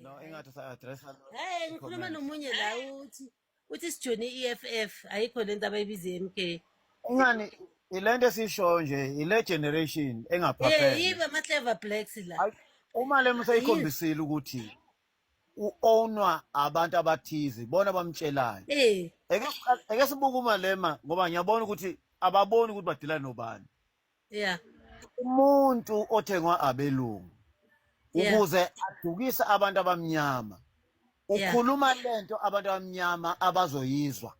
No, engathi sa-addressa Hey, ngikhuluma i-comment. nomunye la uthi sijoyine i-EFF, ayikho lento abayibiza i-MK. Ingani ilento esishoyo nje, ile generation Eh, engaphapheme. yibo ama-clever blacks la. Ayi, uma le Yini? musayikhombisile ukuthi u-ownwa abantu abathize, bona bamtshelayo. Eke sibuke uMalema, ngoba ngiyabona ukuthi ababoni ukuthi badila nobani. Umuntu othengwa abelungu ukuze adukise abantu abamnyama, ukhuluma lento abantu abamnyama abazoyizwa,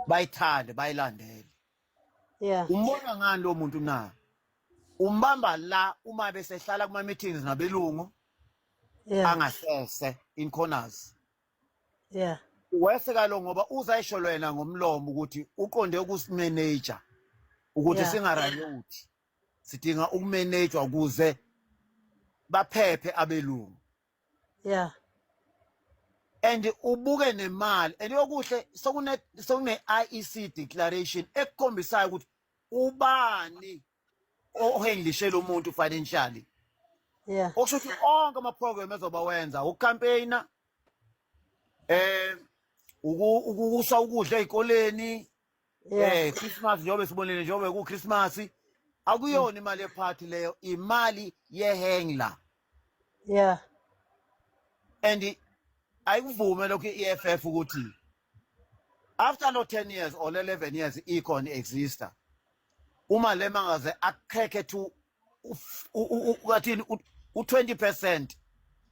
bayithande, bayilandele. Umbona ngani lo muntu na? Umbamba la uma besehlala kuma meetings nabelungu angasese in corners. Wese kalo, ngoba uzayisho yena ngomlomo ukuthi uqonde ukusimanager ukuthi singarayoti, sidinga ukumanagwa ukuze baphephe abelungu. And ubuke nemali, and yokuhle sokune IEC declaration ekukhombisayo ukuthi ubani ohandlishela umuntu financially. Okusho ukuthi onke ama-program ezoba wenza, ukucampaigna, ukusa ukudla ey'koleni, Christmas, njengoba sibonile, njengoba ku Christmas, akuyona imali yephathi leyo, imali ye-handler. And ayikuvume lokhu i-EFF ukuthi after no 10 years or 11 years ikhona, exista, uma le mangaze akhekhe to ukathini u-20%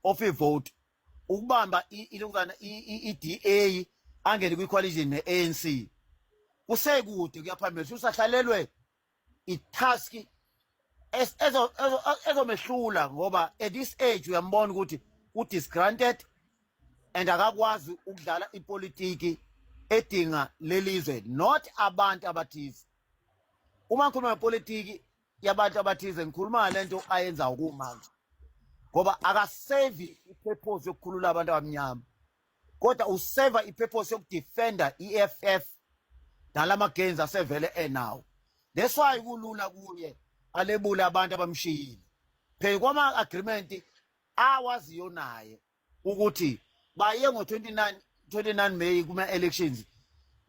of i-vote, ukubamba ilokuzana i-DA, angene kwi-coalition ne-ANC, kusekude kuyaphambili, usahlalelwe i-task ezomehlula, ngoba at this age uyambona ukuthi u-disgruntled and akakwazi ukudlala ipolitiki edinga lelizwe, not abantu abathize. Uma ngikhuluma ngepolitiki yabantu abathize, ngikhuluma lento ayenzayo kumanje, ngoba akasevi ipurpose yokukhulula abantu abamnyama, kodwa useva ipurpose yokudefenda i-EFF nalama gains asevele enawo. That's why kulula kuye alebule abantu abamshiyile phela kwama agreement awaziyo naye ukuthi baye ngo-29 29 May kuma elections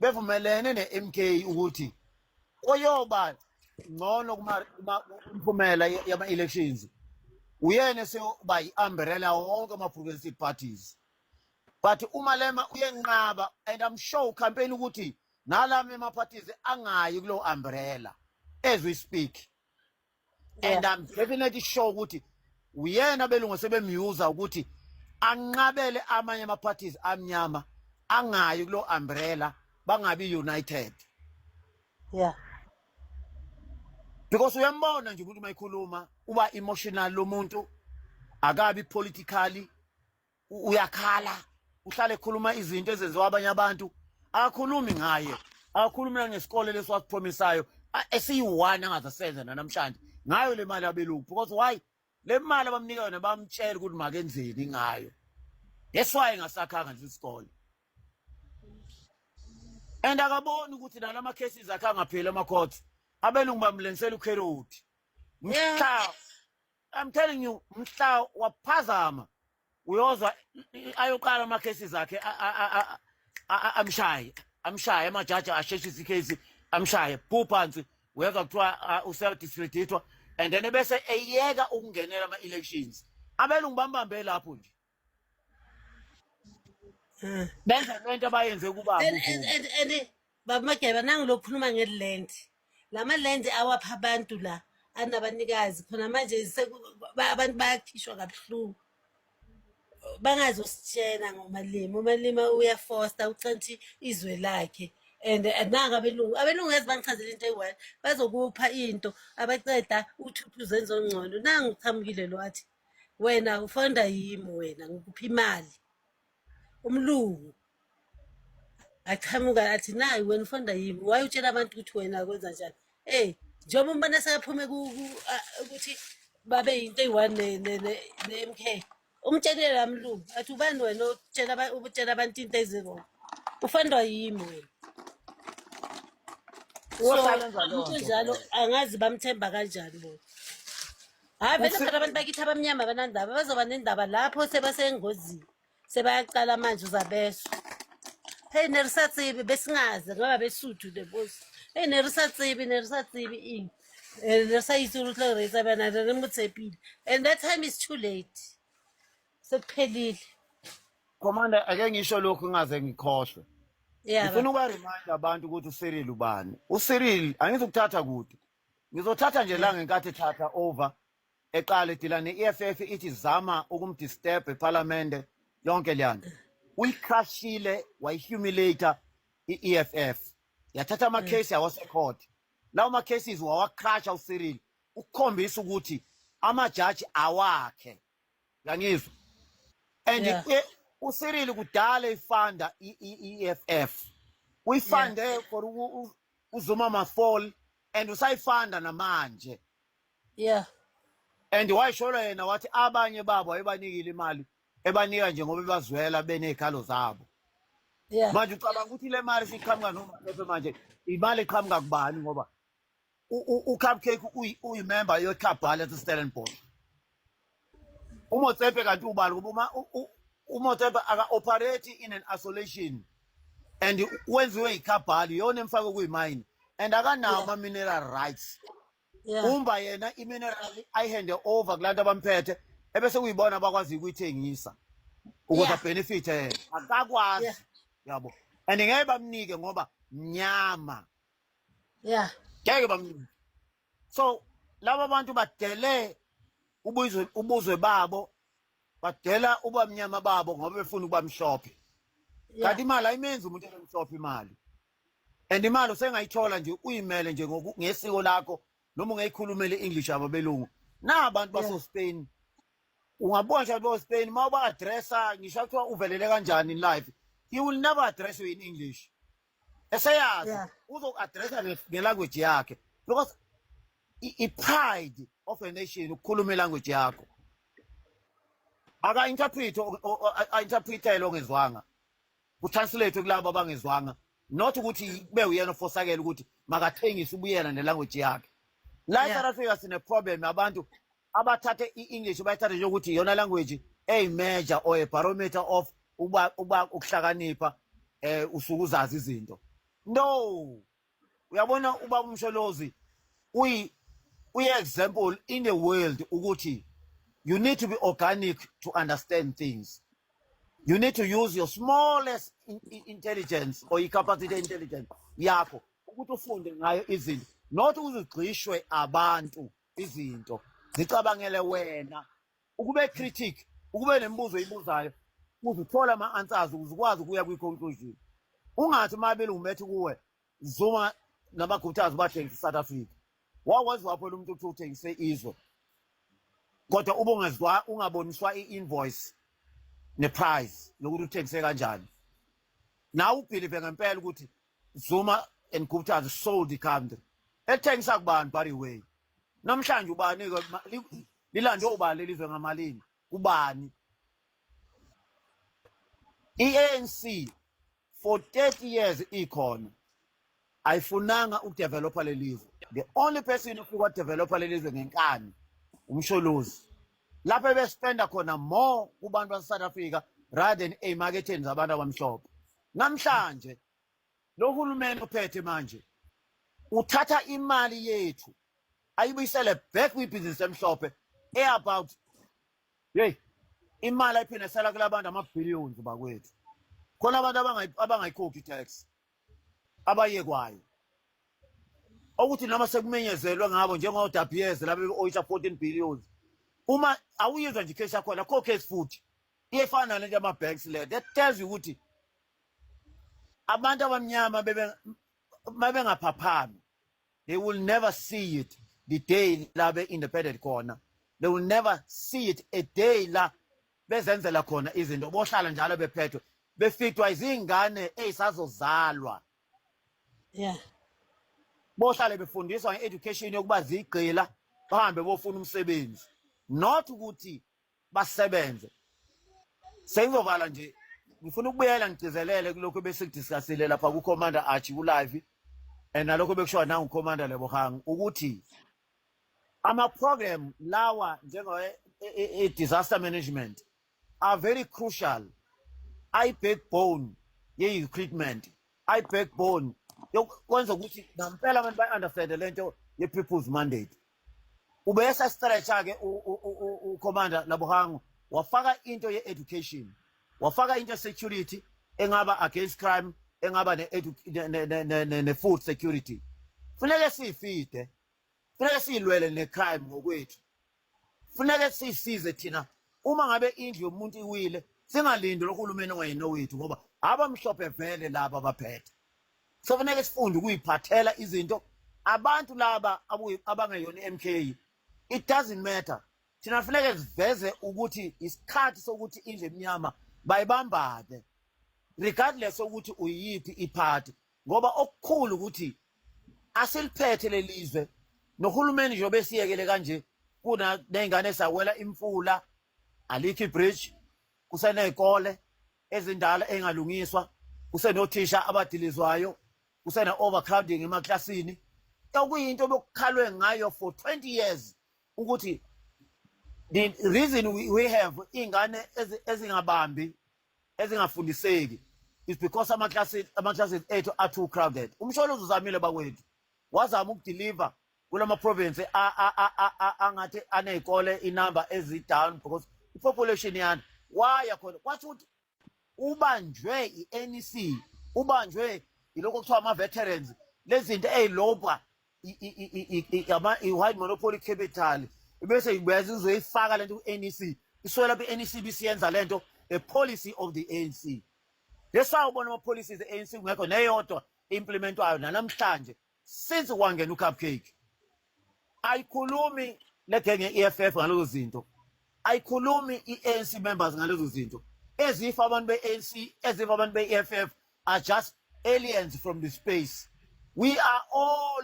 bevumelene ne-MK ukuthi oyoba ngcono kuma imphumela yama elections uyena seyoba i-umbrella wonke ama-progressive parties. But uMalema uyenqaba, and I'm sure ucampaign ukuthi nalami ama-parties angayi kulo umbrella as we speak. And I'm definitely sure ukuthi uyena belungu sebemyuza ukuthi anqabele amanye ama-parties amnyama angayi kulo umbrella, bangabi united. Because uyambona nje ukuthi mayikhuluma uba emotional lo muntu, akabi politically, uyakhala, uhlale ekhuluma izinto ezenziwa abanye abantu, akakhulumi ngaye, akakhulumi nangesikole lesi wasipromisayo esiyi-one angaze senze nanamhlanje ngayo le mali abelungu. Because why? Le mali abamnika yona, bamtshela ukuthi makenzeni ngayo. That's why engasakhanga nje isikole, and akaboni ukuthi nalama cases akhe angapheli ama-court, abelungu bamlengisela ukheroti. Mhla, I'm telling you, mhla waphazama, uyozwa ayoqala ama cases akhe, amshaye, amshaye, amajaji asheshise icase, amshaye phu phansi, uyezwa kuthiwa useyadiscreditwa, and then bese eyeka ukungenela ama-elections. Abelungu bambambe lapho nje, benza lento abayenze kubaba And uZuma. And baba Mageba, nangilokhuluma nge-land, lama land awapha abantu la anabanikazi khona manje, abantu bayakhishwa kabuhlungu. Bangazositshena ngoMalima, uMalima uyafosta ucanthi izwe lakhe, and nanga abelungu yazi bangichazela into eyi-one, bazokupha into abaceda uthuthu uzenza ongcono. Nangu uqhamukile lo athi wena ufunda yimi, wena ngikupha imali. Umlungu achamuka athi nayi wena ufunda yimi, waye utshela abantu ukuthi wena kwenza njani? Ey, njengoba umbona sekaphume ukuthi babe yinto eyi-one ne-MK, umtshelile la mlungu athi ubani wena otshela utshela abantu into ezi-wrong, ufandwa yimi wena. So Uyohlala enza leyo umuntu nto njalo vele. angazi bamthemba kanjani bona. Hayi vele phela abantu bakithi abamnyama banandaba, bazoba nendaba lapho sebasengozini, sebayaqala manje uzabeswa. Hey, ne re sa tsebe, besingazi ngoba besuthu le bosi. Hey, ne re sa tsebe, ne re sa tsebe eng. Ne re sa itse gore o tlo re etsa bana, re mo tshepile. And that time is too late. Sekuphelile. Commander, ake ngisho lokhu ngaze ngikhohlwe. Yeah. Ngifuna ukuba-remind abantu ukuthi uCyril ubani. UCyril angizukuthatha kude. Ngizothatha nje la ngenkathi ethatha over eqala edila ne-EFF, ithi zama ukumdisturb eParliament, yonke leyanto. Uyicrushile, wayihumiliate i-EFF. Yathatha ama-case yawasecourt. Lawo ma-cases wawacrusha uCyril ukukhombisa ukuthi amajaji awakhe. Uyangizwa? And uCyril kudala ifunda i-EFF. Uyifunde for uZuma mafall and usayifunda namanje. And wayisholo yena wathi abanye babo wayebanikile imali, ebanika nje ngoba ebazwela benezikhalo zabo. Manje ucabanga ukuthi le mali siqhamuka noma manje imali eqhamuka kubani, ngoba uCupcake uyimember yeCabal yaseStellenbosch. UMotsepe kanti ubani? Kuba uma uMotsepe aka-operate in an isolation and wenziwe yicabal, iyona emfake kuyimayini, and akanawo ama-mineral rights. Umba yena i-mineral, ayihande over kulantu abamphethe, ebese kuyibona abakwazi ukuyithengisa ukuze abenefite yena. Akakwazi. Yabo, and ngeke bamnike ngoba mnyama. Ngeke bamnike. So laba bantu badele ubuzwe babo, badela ubamnyama babo ngoba befuna ukuba mhlophe. Kanti imali ayimenzi umuntu ebemhlophe imali, and imali usengayithola nje uyimele nje ngesiko lakho noma ungayikhulumela i-English yabo belungu. Na abantu baso-Spain, ungabona nje bo-Spain uma uba-addressa, ngisho kuthiwa uvelele kanjani in life, he will never address you in English. Eseyazi uzoku-addressa ngelanguage yakhe, because i-pride of a nation ukukhuluma ilanguage yakho. Aka-interpret, a-interpretele ongezwanga, kutranslate kulabo abangezwanga, not ukuthi kube uyena ofosakele ukuthi makathengise ubuyena nelanguage yakhe. La e-South Africa sine problem abantu abathathe i-English bayithathe njengokuthi iyona language eyi-major or a barometer of uba ukuhlakanipha, usuke uzazi izinto. No, uyabona, ubaba uMsholozi uyi example in the world ukuthi you need to be organic to understand things. You need to use your smallest intelligence or i-capacity intelligence yakho ukuthi ufunde ngayo izinto, not uzugxishwe abantu izinto. Zicabangele wena, ukube critic, ukube nemibuzo oyibuzayo ukuze uthole ama-answers, ukuze ukwazi ukuya kwi-conclusion. Ungathi uma belungu bethi kuwe Zuma namaGuptas bathengisa i-South Africa, wakwazi phela umuntu ukuthi uthengise izwe, kodwa ube ungezwa, ungaboniswa i-invoice ne-price yokuthi uthengise kanjani. Nawe ubelieve ngempela ukuthi Zuma and Guptas sold the country? Ethengisa kubani, by the way? Namhlanje ubani-ke lilande ubani lelizwe, ngamalini, kubani? I-ANC for 30 years ikhona, ayifunanga ukudevelopa lelizwe. The only person ofika wadevelopa lelizwe ngenkani uMsholozi, lapho ebespenda khona more kubantu base-South Africa rather than ey'maketheni zabantu abamhlophe. Namhlanje lo hulumeni ophethe manje uthatha imali yethu ayibuyisele back kwibhizinisi emhlophe, e-about, hey, imali ayiphindisela kulabantu ama-billions bakwethu. Khona abantu abangayikhokhi i-tax abayekwayo, okuthi noma sekumenyezelwe ngabo njengo-De Beers laba oyisha 14 billions, uma awuyizwa nje icase yakhona, akho case futhi, iyefana nalento yama-banks le. That tells you ukuthi abantu abamnyama bebengaphaphami, they will never see it the day la be-independent khona. They will never see it a day la bezenzela khona izinto. Bohlala njalo bephethwe, befikwa izingane ey'sazozalwa. Bohlale befundiswa nge-education yokuba zigqila, bahambe bofuna umsebenzi, not ukuthi basebenze. Sengizovala nje, ngifuna ukubuyela ngigcizelele kulokhu besikudiscussile lapha ku-Commander Archie ku-live, and nalokho bekushiwa nangu-Commander Lebohang ukuthi Ama-program lawa njengo-disaster management are very crucial, ayi-backbone ye-recruitment, ayi-backbone yokwenza ukuthi ngampela abantu bayi-understande le nto ye-people's mandate. Ubese stretcha-ke uCommander Lebogang, wafaka into ye-education, wafaka into ye-security engaba against crime, engaba ne-food security. Funeke siyifide, funeke siyilwele ne-crime ngokwethu, funeke siyisize thina. Uma ngabe indlu yomuntu iwile, singalindi lohulumeni ongayena wethu, ngoba abamhlophe vele laba abaphethe. So funeke sifunde ukuyiphathela izinto. Abantu laba abangeyona i-MK, it doesn't matter. Thina funeke siveze ukuthi isikhathi sokuthi indlu emnyama bayibambane, regardless ukuthi uyiphi iphathi, ngoba okukhulu ukuthi asiliphethe lelizwe nohulumeni njengoba esiyekele kanje. Kuna ney'ngane esawela imfula, alikho ibridge, kuseney'kole ezindala engalungiswa, kusenothisha abadilizwayo, kusene-overcrowding emaklasini, okuyinto obekukhalwe ngayo for 20 years ukuthi the reason we have iy'ngane ezingabambi, ezingafundiseki is because ama-classes ethu are too crowded. Umsholozi uzamile bakwethu, wazama ukudeliver kulama province angathi aney'kole inumber ezi-down because i-population yanda. Waya khona kwasho ukuthi ubanjwe i-NEC, ubanjwe ilokho kuthiwa ama-veterans, lezi zinto ey'lobha i-white monopoly capital, bese ibuya izoyifaka lento ku-NEC. Isuke lapho i-NEC bisiyenza lento, the policy of the ANC. Lesawubona ama-policies e-ANC kungekho neyodwa implementwayo nanamhlanje since kwangena uCupcake. Ayikhulumi le genge ye-EFF ngalezo zinto, ayikhulumi i-ANC members ngalezo zinto. Ezifa abantu be-ANC, ezifa abantu be-EFF are just aliens from the space. We are all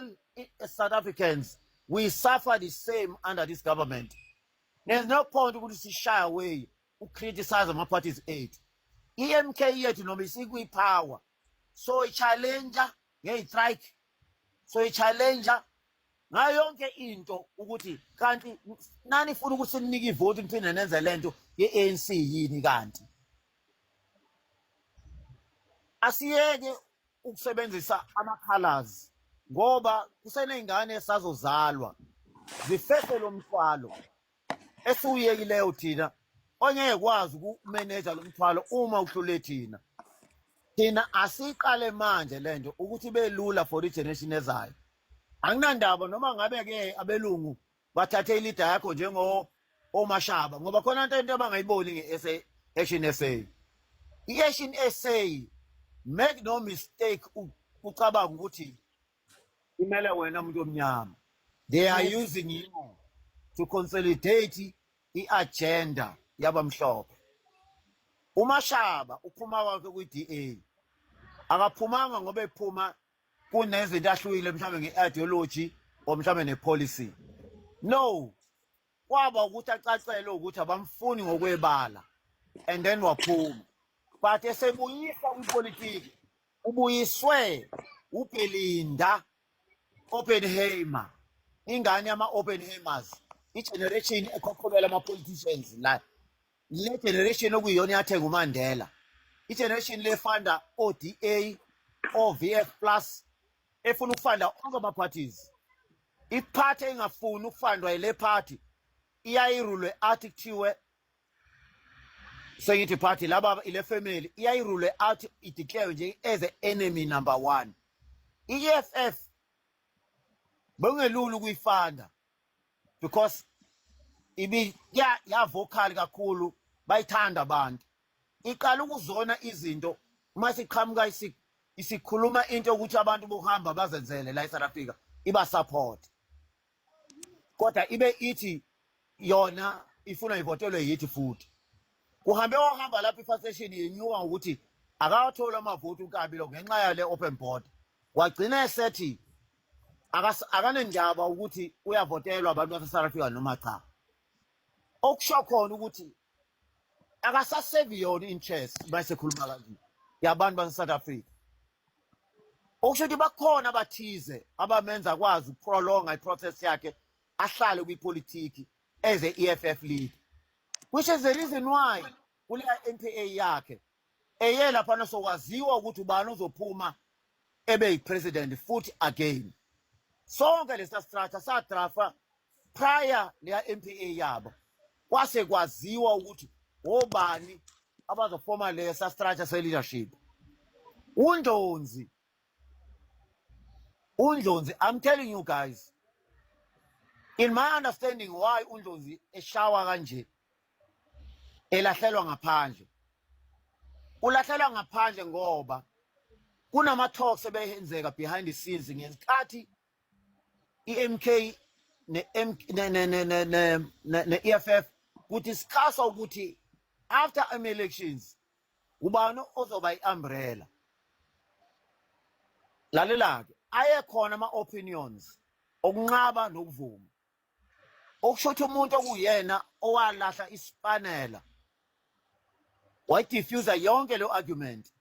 South Africans. We suffer the same under this government. There's no point ukuthi sishy away ucriticize ama-parties ethu. I-MK yethu noma isikwi-power, so i-challenge ngeyi-strike, so i-challenge ngayo yonke into ukuthi kanti nani funa ukuthi sinike ivoti, niphinde nenze lento ye-ANC yini kanti? Asiyeke ukusebenzisa ama-colors, ngoba kuseney'ngane esazozalwa zifese lo mthwalo esiwuyekileyo thina, ongeke kwazi ukumeneja lo mthwalo uma uhlule thina. Thina asiqale manje lento ukuthi ibe lula for igeneration ezayo. Anginandaba noma ngabe-ke abelungu bathathe ileader yakho njengo oMashaba, ngoba khona into abangayiboni nge-SA, Action SA. I-Action SA, make no mistake, ucabanga ukuthi imele wena umuntu omnyama. They are using you to consolidate i-agenda yabamhlophe. UMashaba uphuma kwakhe kwi-DA, akaphumanga ngoba ephuma kunezinto ahlukile mhlawumbe nge-ideology or mhlawumbe ne-policy. No, kwaba ukuthi acacele ukuthi abamfuni ngokwebala and then waphuma. But esebuyisa kwipolitiki, ubuyiswe uBelinda Oppenheimer, ingane yama-Oppenheimers, i-generation ekhokhobela ama-politicians la, le generation okuyiyona yathenga uMandela, i-generation lefanda o-DA, o-VF plus, efuna ukufanda onke ama-parties. Iphathi engafuni ukufandwa yile party iyayirule athi kuthiwe sengithi party laba ile family iyayirule out, ideclare nje as a enemy number one. I-EFF bekungelula ukuyifanda because ibi ya vocal kakhulu, bayithanda abantu. Iqala ukuzona izinto uma siqhamuka isikhuluma into ukuthi abantu bokuhamba bazenzele la eSouth Africa, iba support, kodwa ibe ithi yona ifuna ivotelwe yithi futhi. Kuhambe wahamba lapho i-frustration yenyuka ngokuthi akawathola amavoti uNkabi lo ngenxa yale open border. Wagcina esethi akanendaba ukuthi uyavotelwa abantu base-South Africa noma cha, okusho khona ukuthi akasasevi yona interest mayesekhuluma kanje yabantu base-South Africa. Okusho ukuthi bakhona abathize abamenza kwazi ukuprolonga iprocess yakhe. Ahlale kwipolitiki as a EFF leader, which is the reason why kuleya NPA yakhe eye laphana sokwaziwa ukuthi ubani ozophuma ebe yi-president futhi again. Sonke lesa structure sadrafa prior leya NPA yabo, kwase kwaziwa ukuthi obani abazofoma lesa structure se-leadership. UNdlonzi, uNdlonzi, I'm telling you guys, in my understanding why uNdlonzi eshawa kanje, elahlelwa ngaphandle, ulahlelwa ngaphandle ngoba kunama talks ebeyenzeka behind the scenes ngesikhathi iMK ne-M ne-EFF kudiscusswa ukuthi after ama elections ubani ozoba i-umbrella. Lalela-ke, ayekhona ama-opinions okunqaba nokuvuma, okusho ukuthi umuntu okuyena owalahla isipanela wayidiffusa yonke lo argument,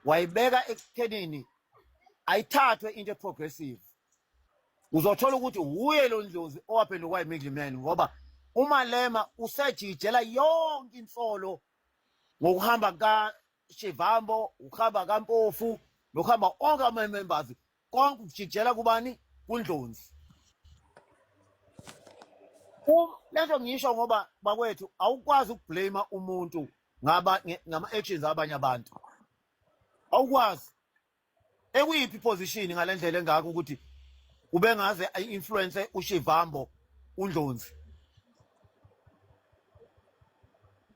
wayibeka ekuthenini ayithathwe into eprogressive. Uzothola ukuthi wuye lo Ndlozi owaphenduka wayi-middleman, ngoba uMalema usejijela yonke insolo ngokuhamba kaShivambo, ukuhamba kaMpofu, nokuhamba onke ama-members, konke kujijela kubani? KuNdlonzi. Lento ngisho ngoba bakwethu awukwazi ukublame umuntu ngaba ngama-actions abanye abantu, awukwazi ekuyiphi position ngalendlela engaka ukuthi ubengaze influence uShivambo uNdlonzi.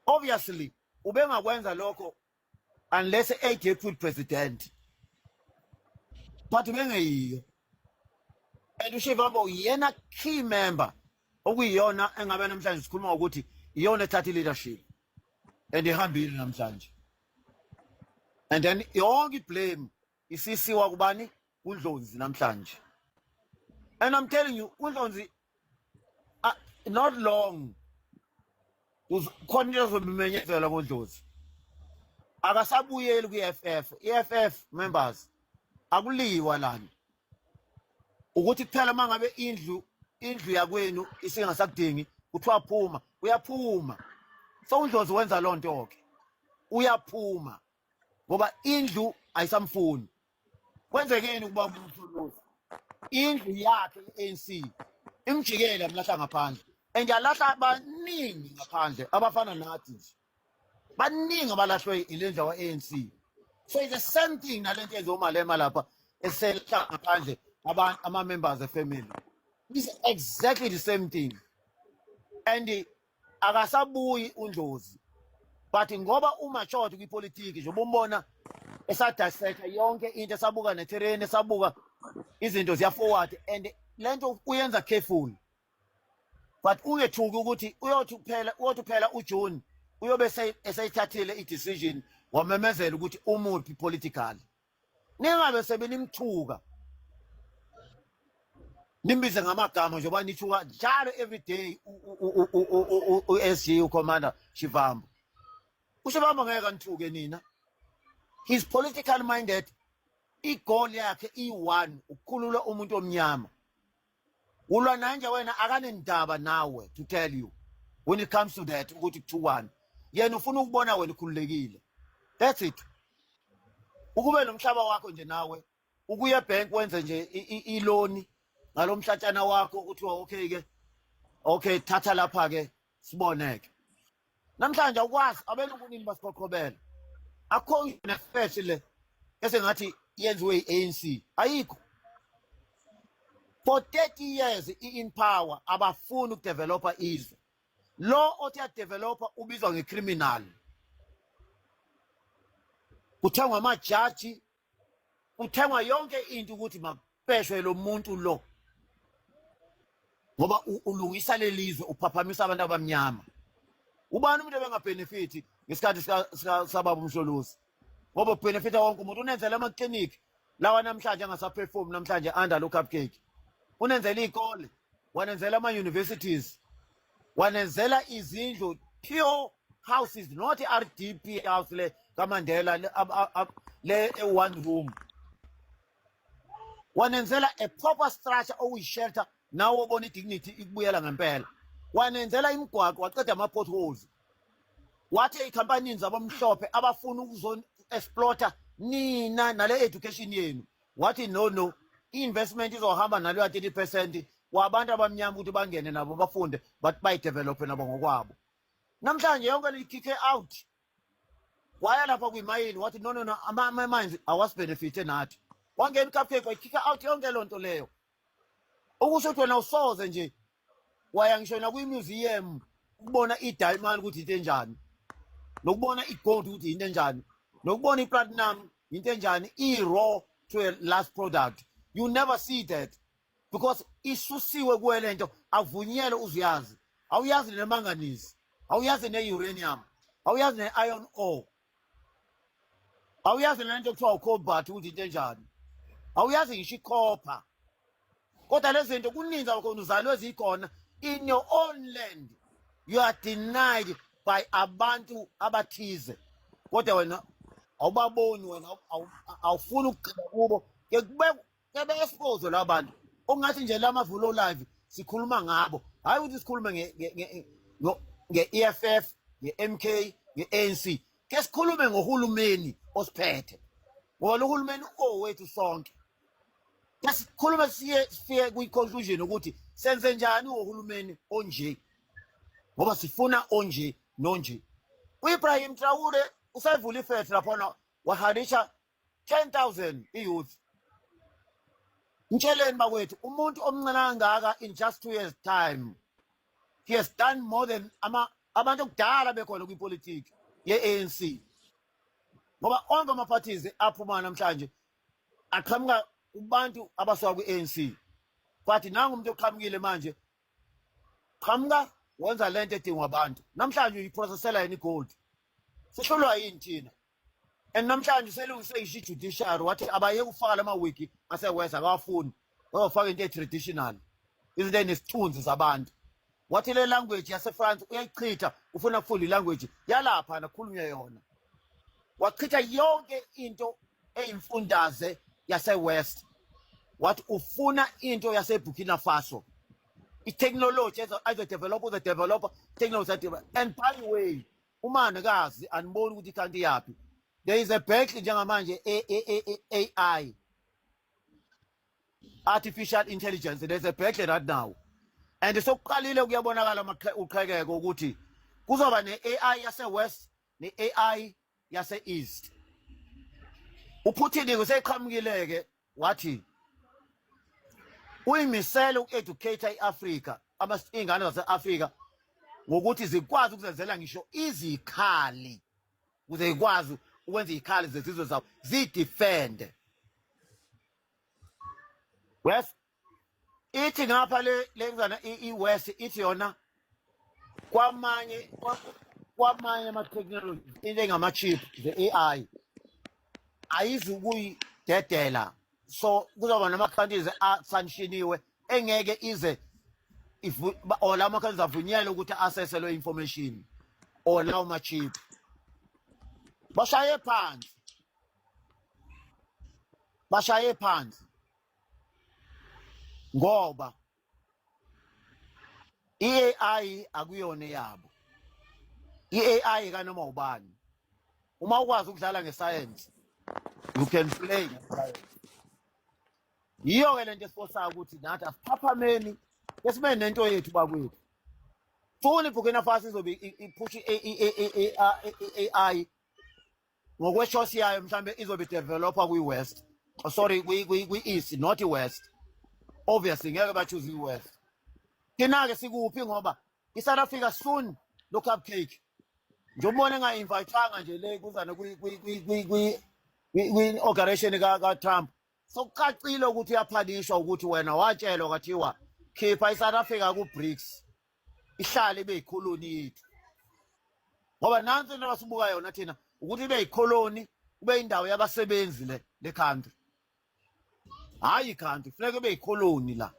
Obviously ubengakwenza lokho unless a deputy president, but bengeyiyo, and uShivambo yena key member okuyiyona engabe namhlanje sikhuluma ukuthi iyona ethatha leadership and ihambile namhlanje, and then yonke iblame isisiwa kubani? KuNdlonzi namhlanje. And I'm telling you, uNdlonzi, not long khona into ezobimenyezela ngoNdlozi, akasabuyeli kwi-EFF. EFF members, akuliwa lana, ukuthi kuphela mangabe indlu yakwenu isingasakudingi, kuthiwa phuma, uyaphuma. So uNdlozi wenza lonto ke, uyaphuma ngoba indlu ayisamfuni. Kwenzekeni ukuba uMsholozi indlu yakhe i-ANC imjikele, amlahla ngaphandle, and yalahla abaningi ngaphandle abafana nathi nje, baningi abalahlwe ilendlu wa-ANC. So it's the same thing nalento yenziwa uMalema lapha, eselahla ngaphandle abantu, ama-members efamily. It's exactly the same thing, and akasabuyi uNdlozi, but ngoba umatured kwipolitiki nje, ubumbona esadissecta yonke into, esabuka neterrain, esabuka izinto ziya forward, and lento uyenza careful. But ungethuki ukuthi uyothi kuphela, uyothi phela uJune uyobe eseyithathile i-decision, wamemezela ukuthi umuphi politically. Ningabe sebenimthuka, nimbize ngamagama njengoba nithuka njalo every day u-SG, uCommander Shivambo. UShivambo ngeke anithuke nina. He's political minded. Igoal yakhe i-one, ukukhulula umuntu omnyama. Ulwa nanje wena, akanendaba nawe, to tell you, when it comes to that ukuthi kuthiwani, yena ufuna ukubona wena ukhululekile, that's it. Ukube nomhlaba wakho nje nawe, ukuya ebank wenze nje iloan ngalomhlatshana wakho, kuthiwa okay ke, okay, thatha lapha ke, siboneke. Namhlanje awukwazi, abelungu nini basiqoqobela, akukho nefesh le esengathi yenziwe i-ANC, ayikho. For 30 years i-in power, abafuni ukudevelopa izwe. Lo othi yadevelopa ubizwa ngecriminal, kuthengwa amajaji, kuthengwa yonke into ukuthi makubheshwe lo muntu lo, ngoba ulungisa lelizwe, uphaphamisa abantu abamnyama. Ubani umuntu ebengabenefiti ngesikhathi sababa uMsholozi? Ngoba ubenefita wonke umuntu. Unenzela amakliniki lawa namhlanje angasaperform namhlanje under lo cupcake, unenzela iy'kole, wanenzela ama-universities, wanenzela izindlu, pure houses, not i-RDP house le kaMandela le e-one room. Wanenzela a proper structure okuyishelter. Nawe obona i-dignity ikubuyela ngempela. Wanenzela imigwaqo, waqeda ama-potholes, wathi ey'khampanini zabamhlophe abafuna ukuzo-exploita nina nale education yenu, wathi no, no, i-investment izohamba naleyo 30% wabantu abamnyama ukuthi bangene nabo bafunde, bathi bayidevelophe nabo ngokwabo. Namhlanje yonke likhikhe out, waya lapha kwimayini, wathi no, no, no, ama-mines awasibenefithe nathi. Wangena ucupcake, wayikhikha out yonke loo nto leyo. Ukusho ukuthi wena usoze nje waya ngisho nakwi-museum ukubona i-diamond ukuthi into enjani, nokubona i-gold ukuthi into enjani, nokubona i-platinum into enjani, i-raw to a last product. You never see that because isusiwe kuwe lento, avunyelwe uzuyazi. Awuyazi ne-manganese, awuyazi ne-uranium, awuyazi ne-iron ore, awuyazi nento kuthiwa ucobalt ukuthi into enjani, awuyazi ngisho ikhopha. Kodwa lezi zinto kuninzi abakhona uzalwe zikhona in your own land. You are denied by abantu abathize, kodwa wena awubaboni, wena awufuni ukugxila kubo. Ke kube ke be-expose la bantu ongathi nje la mavulo live sikhuluma ngabo, hayi ukuthi sikhulume nge-EFF, nge-MK, nge-ANC. Ke sikhulume ngohulumeni osiphethe, ngoba lo hulumeni owethu sonke. Ke sikhulume siye sifike kwi-conclusion ukuthi senze njani ngohulumeni onje, ngoba sifuna onje nonje. U-Ibrahim Traore usayivula ifethi laphana, waharisha 10,000 i-youth. Ngitsheleni bakwethu, umuntu omncane kangaka, in just 2 years time he has done more than ama abantu okudala bekhona kwipolitiki ye-ANC, ngoba onke ama-parties aphuma namhlanje aqhamuka kubantu abasuka kwi-ANC. Kwathi nangu umuntu oqhamukile manje, qhamuka wenza lento edingwa abantu namhlanje, uyiprocessela yena igold. Sihlulwa yini thina? And namhlanje uselungise ngisho i-judiciary, wathi abayeke ukufaka lama wig ase-West, akawafuni, bayofaka into e-traditional, izinto ey'nesithunzi zabantu. Wathi le language yase-France uyayichitha, ufuna kufunda ilanguage yalapha nakhulunywe yona. Wachitha yonke into eyimfundaze yase-West, wathi ufuna into yase-Burkina Faso, i-technology azodevelop, uzodevelopa technology. And by the way, umanikazi aniboni ukuthi kanti yaphi, there is a battle njengamanje, AI, artificial intelligence. There's a battle right now and sokuqalile kuyabonakala uqhekeko ukuthi kuzoba ne-AI yase-West ne-AI yase-East. UPutin useqhamukile-ke, wathi uyimisele uku-educate i-Afrika, iy'ngane zase-Afrika, ngokuthi zikwazi ukuzenzela ngisho izikhali, ukuze zikwazi ukwenza iy'khali zezizwe zabo ziyidefende. West ithi ngapha le lenzana, i-West ithi yona kwamanye ama-technology, into engama-chip ze-AI ayizukuyidedela, so kuzoba nama-countries asanctioniwe engeke ize or lawo ma-countries avunyelwe ukuthi access lo information or lawo ma-chip. Bashaye phansi, bashaye phansi, ngoba i-AI akuyona yabo, i-AI kanoma ubani. Uma ukwazi ukudlala ngesayensi, you can play ngesayensi. Yiyo-ke lento esifosayo ukuthi nathi asiphaphameni, kesibe nento yethu bakwethu. Funa iBurkina Faso izobe iphusha i-AI ngokwe-choice yayo, mhlambe izobe developer kwi-West, oh, sorry, kwi-East, not i-West. Obviously ngeke ba-choose i-West. Thina-ke sikuphi? Ngoba i-South Africa soon lo cupcake nje ubone enga-invitanga nje le kuzana kwi-inauguration ka-Trump. Sokucacile ukuthi uyapunishwa, ukuthi wena watshelwa kwathiwa khipha i-South Africa ku-BRICS, ihlale ibe yikholoni yethu, ngoba nansi into abasibuka yona thina, ukuthi ibe yikholoni, kube indawo yabasebenzi le country. Hayi, country funeka ibe yikholoni la,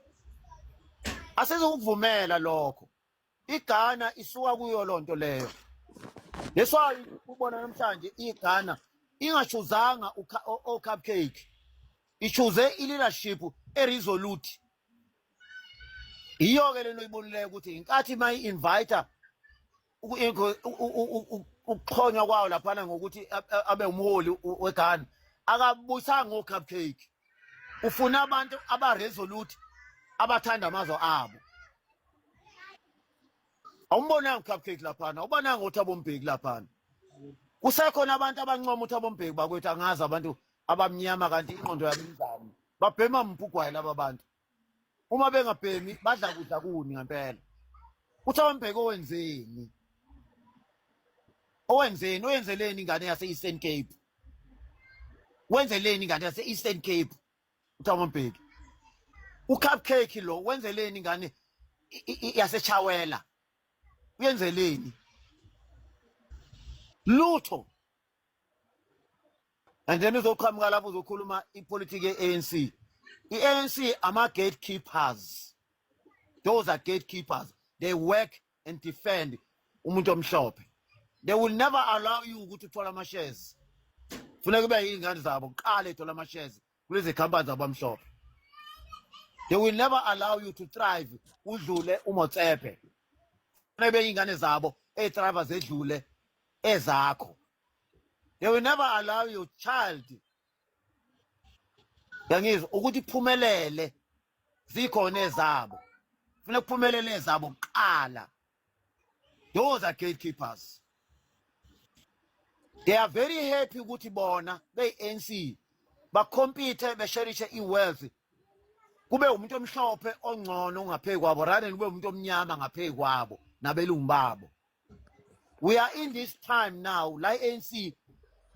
asizukuvumela lokho. iGhana isuka kuyo lonto leyo. That's why ubona namhlanje iGhana ingachoosanga o-cupcake, ichoose i-leadership e-resolute. Iyo-ke lento oyibonileyo ukuthi inkathi uma i-inviter ukuxhonywa kwawo laphana ngokuthi abe umholi weGhana, akabuyisanga ngo-cupcake. Ufuna abantu aba-resolute, abathanda amazwe abo. Awumbonanga ucupcake laphana, awubonanga uThabo Mbeki laphana. Kusekhona abantu abancoma uThabo Mbeki bakwethu, angazi abantu abamnyama kanti ingqondo yabo injani. Babhema mpugwayi laba bantu. Uma bengabhemi badla kudla kuni ngempela. UThabo Mbeki owenzeni? Owenzeni? Oyenzeleni ingane yase-Eastern Cape? Wenzeleni ingane yase-Eastern Cape uThabo Mbeki? Ucupcake lo wenzeleni ingane yaseChawela? Uyenzeleni? Lutho. And then uzoqhamuka lapho uzokhuluma ipolitiki ye-ANC. I-ANC ama-gatekeepers. Those are gatekeepers. They work and defend umuntu omhlophe. They will never allow you ukuthi uthole ama-shares. Funeka kube yiy'ngane zabo kuqala ethola ama-shares kulezi companies abamhlophe. They will never allow you to thrive udlule uMotsepe. Funeka kube yiy'ngane zabo ey'thrive zedlule ezakho. They will never allow your child, yangizwa, ukuthi iphumelele zikhona ezabo. Funeka kuphumelele ezabo kuqala. Those are gatekeepers. They are very happy ukuthi bona beyi-ANC bacompete, besherishe i-wealth, kube umuntu omhlophe ongcono ngaphezu kwabo rather than kube umuntu omnyama ngaphezu kwabo nabelungu babo. We are in this time now la i-ANC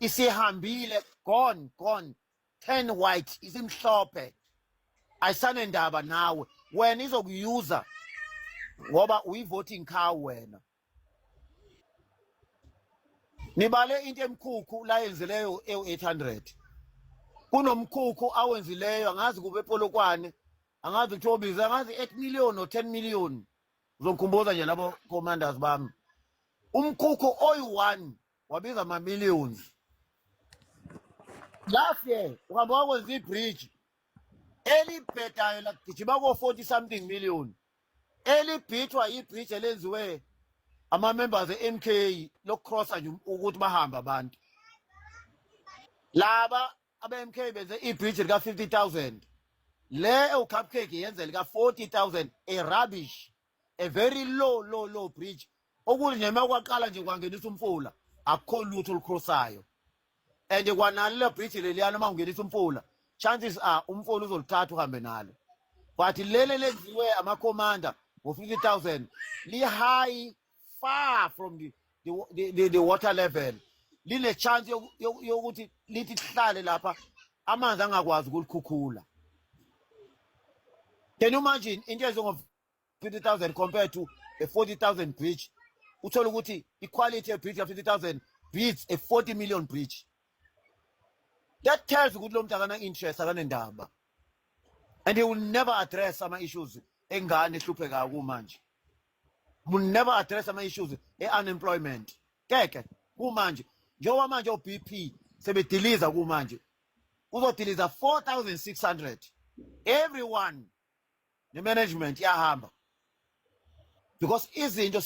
isihambile, gone, gone, turn white, isimhlophe, ayisanendaba nawe wena, izokuyuza ngoba uyi-voting cow wena. Nibale into emkhukhu la yenzileyo ewu-800, kunomkhukhu awenzileyo, angazi kube ePolokwane, angazi kuthiwa ubize, angazi 8 million or 10 million. Uzongikhumbuza nje labo commanders bami. Umkhukhu oyi-one wabiza ama-millions. Last year uhamba wakwenza ibridge elibhedayo lagijima ko-40 something million, elibhithwa ibridge elenziwe ama-members e-MK lokucrossa nje ukuthi bahambe abantu. Laba abe-MK benze ibridge lika-50,000, le ewu-cupcake yenze lika-40,000, a rubbish, a very low, low, low bridge, okuthi nje uma kwaqala nje kwangenisa umfula akukho lutho olucrossayo. And kwanalo le bridge leliyana, uma ungenisa umfula, chances are umfula uzolithatha uhambe nalo. But lele lenziwe ama-commander ngo-50,000 li-high, far from the water level, line chance yokuthi lithi lihlale lapha amanzi angakwazi ukulikhukhula. Can you imagine into ezingo 50,000 compared to a 40,000 bridge? Uthola ukuthi i-quality ye-bridge ya 50,000 beats a 40 million bridge. That tells ukuthi lo muntu akana interest, akanendaba, and he will never address ama-issues engane ehluphekayo kumanje, will never address ama-issues e-unemployment keke kumanje. Njengoba manje o-BP sebediliza kumanje, uzodiliza 4600 everyone, ne-management iyahamba, because izinto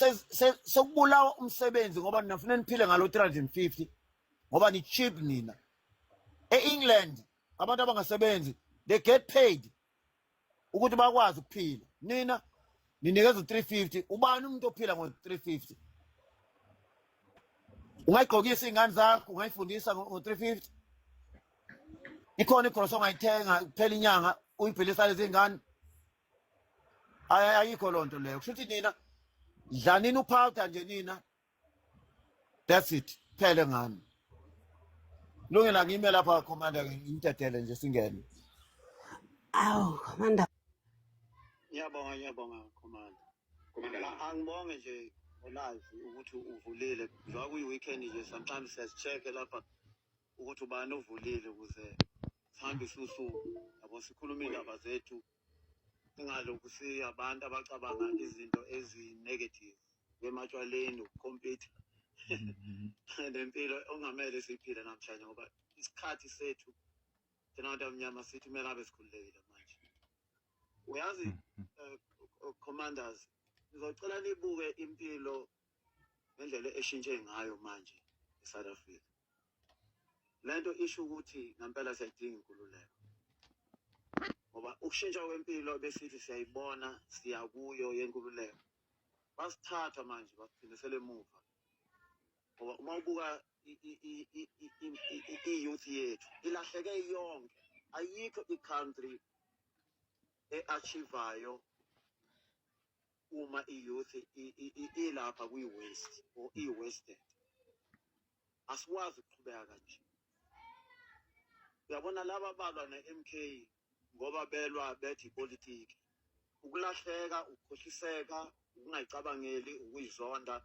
sekubulawa umsebenzi ngoba nina funa niphile ngalo 350 ngoba ni cheap nina. E-England abantu abangasebenzi, they get paid ukuthi bakwazi ukuphila. Nina ninikeza u-350. Ubani umuntu ophila ngo-350? Ungayigqokisa iy'ngane zakho? Ungayifundisa ngo-350? Ikhona igrosa ongayithenga kuphela inyanga uyibhilisa lezi ngane? Ayikho loo nto leyo. Kusho ukuthi nina dlanini uphawuda nje nina, that's it, phele ngani. Lungela ngime lapha, commander, ngimdedele nje singene. Awu, Commander. Ngiyabonga, ngiyabonga, Commander. Commander la. Angibonge nje ngolive ukuthi uvulile. Njengoba kuyi-weekend nje, sometimes siyazi-check lapha ukuthi ubani ovulile ukuze sihambise usuku. Yabo, sikhuluma iy'ndaba zethu, singalokhu siyabantu abacabanga izinto ezi-negative ematshwaleni, ukukhompyutha nempilo ongamele siyiphile namhlanje, ngoba isikhathi sethu thina bantu abamnyama sithi kumele abe sikhululekile manje. Uyazi, commanders, ngizocela nibuke impilo ngendlela eshintshe ngayo manje eSouth Africa. Lento isho ukuthi ngempela siyayidinga inkululeko, ngoba ukushintsha kwempilo besithi siyayibona, siya kuyo yenkululeko, basithatha manje basiphindisela emuva, ngoba uma ubuka i-youth yethu ilahleke yonke. Ayikho i-country e-achievayo uma i-youth ilapha kwi-waste or i-wasted. Asikwazi ukuqhubeka kanje. Uyabona, laba balwa ne-MK ngoba belwa bethi ipolitiki, ukulahleka, ukukhohliseka, ukungayicabangeli, ukuyizonda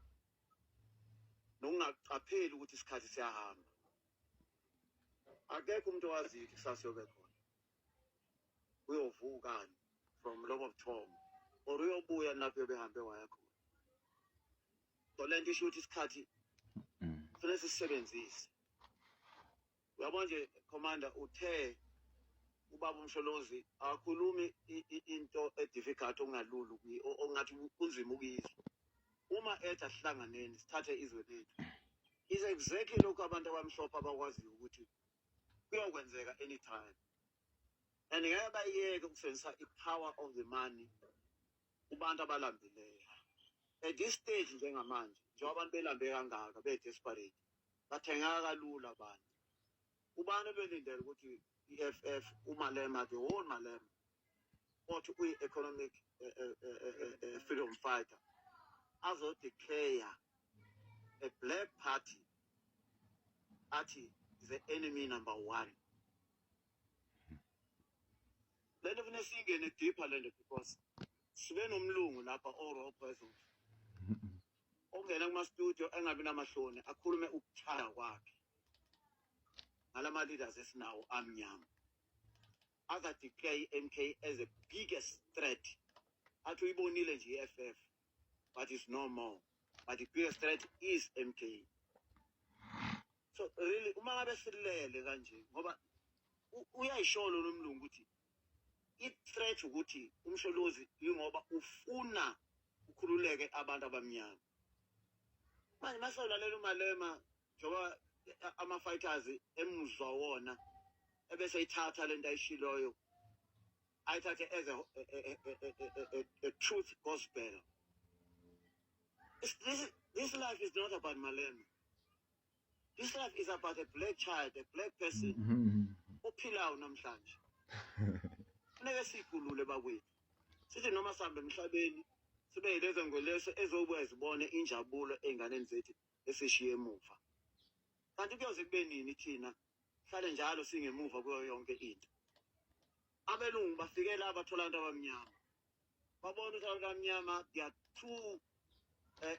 nokungaqapheli ukuthi isikhathi siyahamba. Akekho umuntu owaziyo ukuthi kusasa uyobe khona, uyovukani from lobo buthongo or uyobuya lapho uyobe waya khona. So le nto isho ukuthi isikhathi kufanele sisisebenzise. Uyabona nje, commander, uthe ubaba uMsholozi akakhulumi into e-difficult, okungalula ongathi kunzima ukuyizwa. Uma ethi asihlanganeni sithathe izwe lethu, is exactly lokhu abantu abamhlophe abakwaziyo ukuthi kuyokwenzeka anytime, and ngeke bayeke ukusebenzisa i-power of the money kubantu abalambileyo. At this stage njengamanje, njengoba abantu belambe kangaka, be-desperate, bathengeka kalula abantu. Ubani ebelindele ukuthi i-EFF, uMalema, the whole Malema othi uyi-economic freedom fighter, azodeclare a black party athi the enemy number one? Lento funeka siyingene deeper lento, because sibe nomlungu lapha o-Rob ongena kuma-studio engabi namahloni, akhulume ukuthanda kwakhe ngalama leaders esinawo amnyama, aza-declare i-MK as the biggest threat. Athi uyibonile nje i-EFF, but it's no more, but the biggest threat is MK. So really, uma ngabe silele kanje, ngoba uyayisholo nomlungu ukuthi i-threat ukuthi uMsholozi yingoba ufuna ukhululeke abantu abamnyama. Manje masewulalela uMalema, njengoba ama-fighters emuzwa wona, ebese ithatha lento ayishiloyo, ayithathe as a truth gospel. This life is not about Malema. This life is about a black child, a black person ophilayo namhlanje. Funeke siyikhulule bakwethu, sithi noma sihambe emhlabeni sibe yilezo ngweleso ezobuya zibone injabulo ey'nganeni zethu esishiye emuva. Kanti kuyoze kube nini thina hlale njalo singemuva kuyo yonke into? Abelungu bafike la, bathola abantu abamnyama, babona ukuthi abantu abamnyama, they are too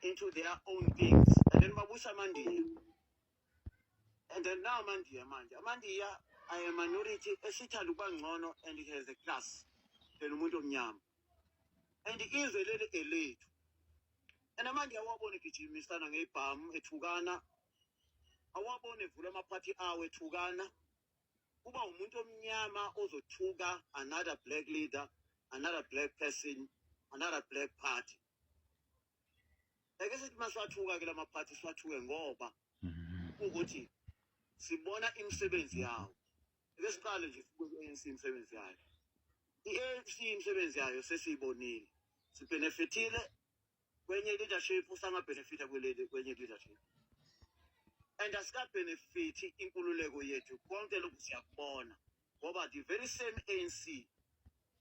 into their own things, and then babusa amandiya. And then now amandiya, manje amandiya are a minority esithanda ukuba ngcono, and it has a class than umuntu omnyama, and izwe leli elethu. And amandiya awabone egijimisana ngey'bhamu ethukana, awabone evula amaphathi awo ethukana. Kuba umuntu omnyama ozothuka another black leader, another black person, another black party. Ake sithi masiwathuka ke lamaphathi, siwathuke ngoba ukuthi sibona imisebenzi yawo. Ake siqale nje sibuke i-ANC, imisebenzi yayo. I-ANC, imisebenzi yayo sesiyibonile, sibhenefithile kwenye leadership, usangabhenefitha kwenye leadership, and asikabhenefithi inkululeko yethu. Konke lokhu siyakubona, ngoba the very same ANC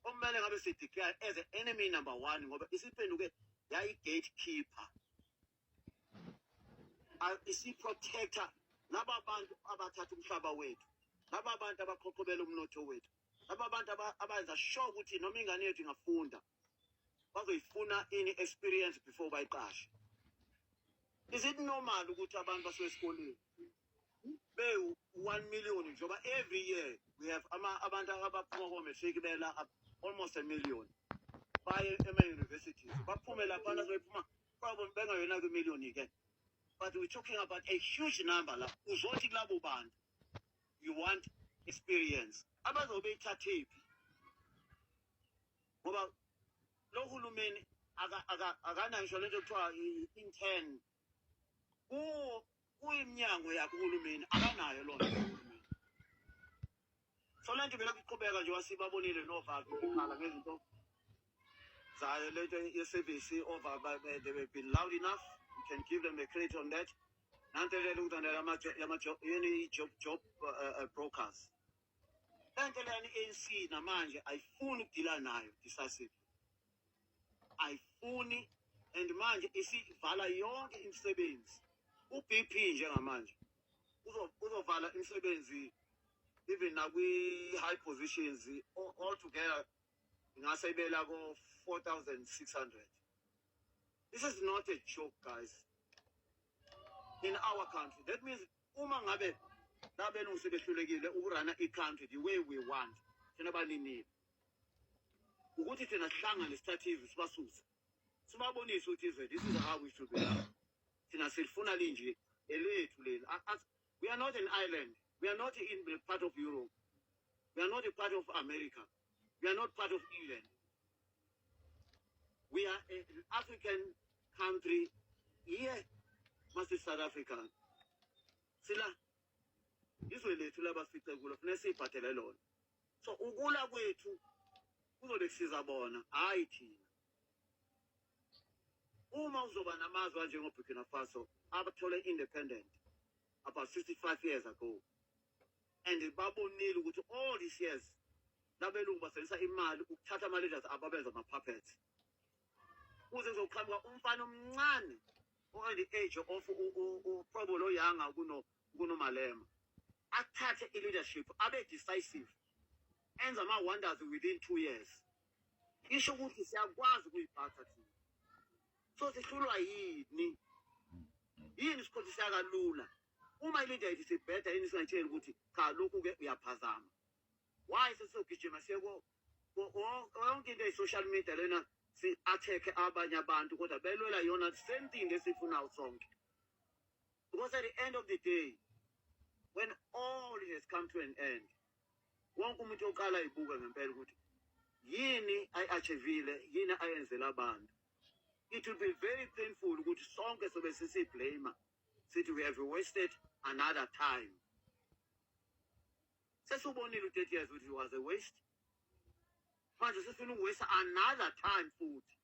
okumele ngabe si-declare as the enemy number one, ngoba isiphenduke yayi-gatekeeper, isi-protector laba bantu abathatha umhlaba wethu, laba bantu abaqhoqhobela umnotho wethu, laba bantu abenza sure ukuthi noma ingane yethu ingafunda, bazoyifuna ini experience before bayiqashe. Is it normal ukuthi abantu basuke esikoleni bewu-1 million, njengoba every year we have abantu abaphuma ko-matric bela almost a million, baye ema-universities, baphume laphana, sebephuma kwabo bengayona kwimiliyoni-ke, but we're talking about a huge number la. Uzothi kulabo bantu you want experience, abazobe beyithathephi? Ngoba lo hulumeni akanayo ngisho lento ekuthiwa i-intern kuyiminyango yakhe uhulumeni, akanayo lona uhulumeni. So lento belokhu iqhubeka nje, wasibabonile noVavi ikhala ngezinto zayo lento ye-service over. They have been loud enough, you can give them a credit on that. Nanto lelo ukuthi yini i-job brokers, lento leyani i-ANC namanje ayifuni ukudila nayo decisively, ayifuni. And manje isivala yonke imisebenzi u-BP njengamanje uzovala imisebenzi even nakwi-high positions all together ingase ibela ko-4600. This is not a joke, guys, in our country. That means uma ngabe labelungu sebehlulekile ukurana i-country the way we want thina baninile ukuthi thina sihlangane sithathe izwe, sibasuse, sibabonise ukuthi izwe, this is how we should be run. Thina silifuna linje elethu leli. We are not an island, we are not in the part of Europe, we are not a part of America, we are not part of England. We are an African country here, must South Africa. Sila izwe lethu labasifice kulo, funeka siyibhadele lona. So ukula kwethu kuzobe kusiza bona, hayi thina. Uma uzoba namazwe anjengo-Burkina Faso abathole independent about 65 years ago and babonile ukuthi all these years labelungu basebenzisa imali ukuthatha ama-leaders ababenza ama-puppets, kuze kuzoqhamuka umfana omncane o-at the age of probably oyanga kunoMalema, athathe i-leadership, abe decisive, enze ama-wonders within 2 years. Isho ukuthi siyakwazi ukuyiphatha thina. So sihlulwa yini? Yini sikhohlisa kalula? Uma i-leader yethu sibheda, yini singayitsheli ukuthi cha, lokhu-ke uyaphazama? Why sesizogijima siye yonke into eyi-social media lena, si-attack abanye abantu, kodwa belwela yona same thing esiyifunayo sonke? Because at the end of the day, when all has come to an end, wonke umuntu oqala ayibuka ngempela ukuthi yini ayi-achievile, yini ayenzela abantu, it will be very painful ukuthi sonke sobe sisiblame, sithi we have wasted another time. Sesubonile u-30 years ukuthi it was a waste. Manje sesifuna ukuwaste another time futhi.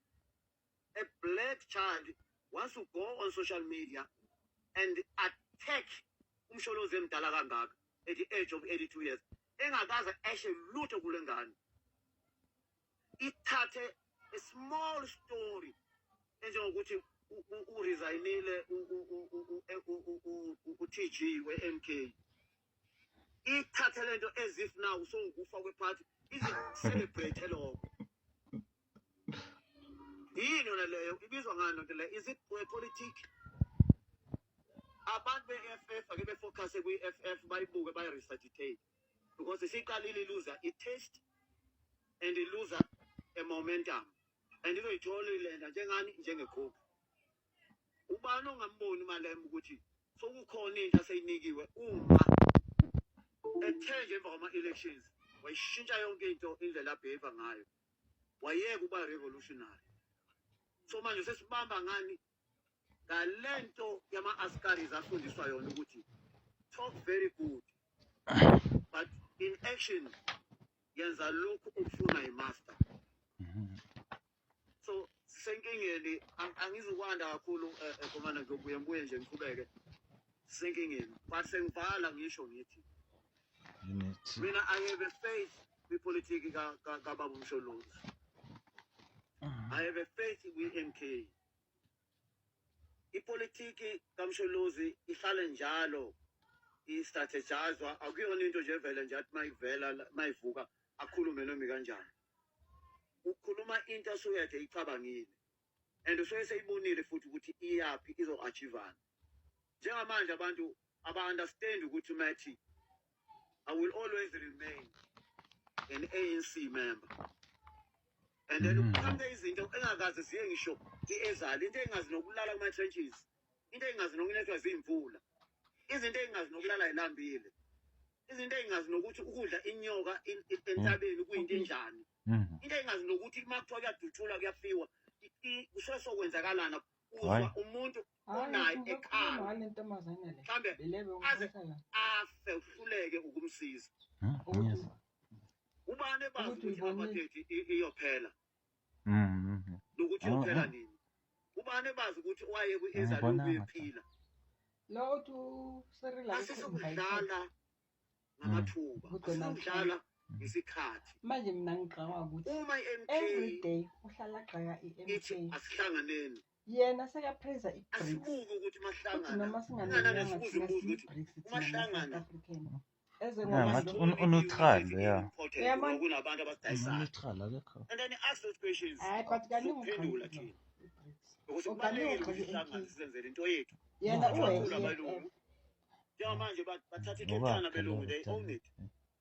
A black child wants to go on social media and attack uMsholozi emdala kangaka at the age of 82 years, engakaze eshe lutho kule ngane. Ithathe a small story enjengokuthi uresignile u-TG we-MK, ithathe lento as if now sowukufa kwephathi, izi-celebrate lokho. Yini yona leyo? Ibizwa ngani lonto leyo? Is it politic? Abantu be-EFF ake befocus kwi-EFF, bayibuke, bayi-resuscitate, because isiqalile iluza i-taste and iluza a momentum and izoyithola ilenda njengani, njengekhophi. Ubani ongamboni uMalema ukuthi sokukhona into aseyinikiwe uma ethe nje emva kwama-elections wayishintsha yonke into, indlela abehave ngayo, wayeka ukuba revolutionary? So manje sesibamba ngani ngalento yama-askaris afundiswa yona ukuthi talk very good, but in action yenza lokhu okufuna yi-master? So sisenkingeni. Angizukwanda kakhulu, Commander, ngiyobuye ngibuye nje ngiqhubeke. Sisenkingeni, but sengivala ngisho ngithi Unity. mina I have a faith kwipolitiki kababa uMsholozi. I have a faith kwi-MK. Ipolitiki kaMsholozi ihlale njalo i-strategizwa, akuyona into nje evele nje athi mayivela, mayivuka akhulume noma kanjani. Ukhuluma into asuke kade eyicabangile and usuke seyibonile futhi ukuthi iyaphi, izo-achievana. Njengamanje abantu aba-understand ukuthi mathi I will always remain an ANC member and then kuqhamuke izinto engakaze ziye ngisho i-ezali, into engazi nokulala kuma-trenches, into engazi nokunethwa ziyimvula, izinto engazi nokulala yilambile. Izinto ey'ngazi nokuthi ukudla inyoka entabeni kuyinto enjani. Into ey'ngazi nokuthi uma kuthiwa kuyadutshulwa kuyafiwa, kusuke sokwenzakalana Why? uzwa umuntu onayo ekhala ngale ntombazane le mhlambe belebe aze ungixoxa afe uhluleke ukumsiza. Ukuthi Yes. Ubani ebazi ukuthi ukuthi uyibonile. apartheid iyophela nokuthi iyophela nini? Ubani ebazi ukuthi waye kwi-Israel Angibonanga. uyophila? Lo othi uCyril akekho invited. Asisukudlala ngamathuba, kuDonald asisukudlala ngesikhathi. Manje mina ngigxekwa ukuthi Uma i-MK every day uhlala agxeka ithi i-MK, asihlanganeni, yena sekapraise i-BRICS asibuke ukuthi futhi mahlangana noma singanane singamelanga sibuze thina umbuzo ukuthi siyi-BRICS thina uma ma-South hlangana African eze Yeah, ngoba ngathi lo uneutral, unity yeah. important Uyabona? ngoba kunabantu abasidayisayo. Uneutral akekho. And then ask those questions, Hayi, but kaningi sokuphendula ugxeka thina i-BRICS because ukaningi kubalulekile ugxeka ukuthi i-MK sihlangane sizenzele into yethu. yena Kakhulu uwe-EFF. abelungu njengamanje bathatha iCape Town Ngokwakhe abelungu, lo they own it,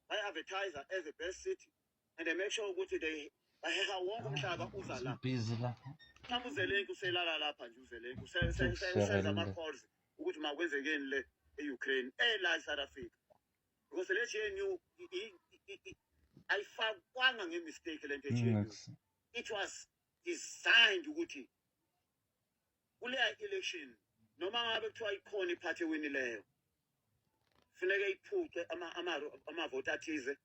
bayi-advertise as the best city and they make sure ukuthi they baheha wonke umhlaba uza la. Busy la. Mhlawumbe uZelenki uselala lapha nje, uZelenki Uthi usenza Cyril. ama-calls ukuthi makwenzekeni le e-Ukraine ela e-South Africa, because le GNU ayifakwanga ngemistake lento ye-GNU. Next. It was designed ukuthi kuleya election, noma ngabe kuthiwa ikhona iphathi ewinileyo, funeke iphuce amavoti athize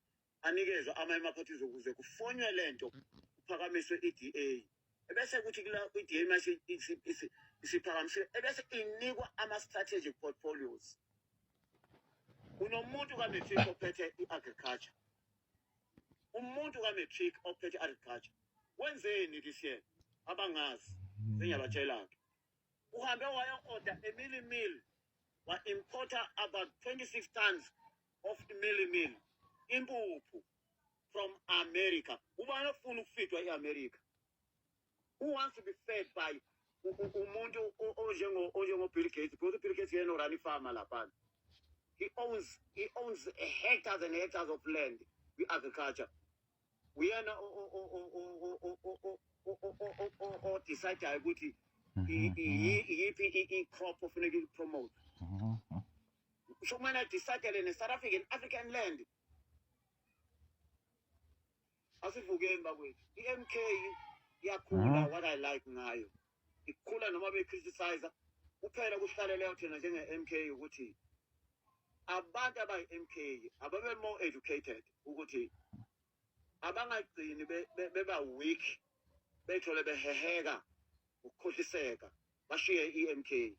anikezwe amanye ama-parties ukuze kufonywe lento kuphakamiswe i-DA, ebese kuthi kula i-DA mase isiphakamisile ebese inikwa ama-strategic portfolios. Unomuntu ka-matric ophethe i-agriculture, umuntu ka-matric ophethe i-agriculture wenzeni this year? Abangazi sengiyabatshela-ke, uhambe waya-order a mealie meal, wa-importa about 26 tons of mealie meal, impuphu, from America. Ubani ofuna ukufidwa i-America? Who wants to be fed by umuntu onjengo-Bill Gates? Because uBill Gates yena orun ifama laphana, he owns hectares and hectares of land kwi-agriculture. Uyena o-decidayo ukuthi iyiphi i-crop ofuneka i-promote. So kumele adecide ne-South African African land. Asivukeni bakwethu, i-MK iyakhula. What I like ngayo, ikhula noma beyi-criticize. Kuphela kuhlaleleyo thina njenge-MK ukuthi abantu abayi-MK ababe more educated, ukuthi abangagcini beba weak, bethole beheheka ukukhohliseka bashiye i-MK,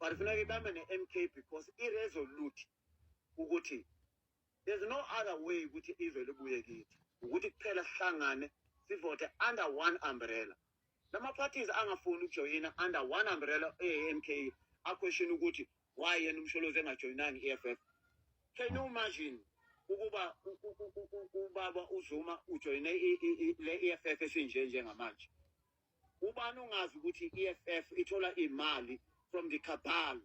but funeka ibambe ne-MK because i-resolute ukuthi there's no other way ukuthi izwe libuye kithi, ukuthi kuphela sihlangane sivote under one umbrella. Lama parties angafuni ukujoyina under one umbrella e-MK a-question ukuthi why yena uMsholozi engajoyinanga i-EFF. Can you imagine ukuba ubaba uZuma ujoyine le EFF esinje njengamanje? Ubani ungazi ukuthi i-EFF ithola imali from the cabal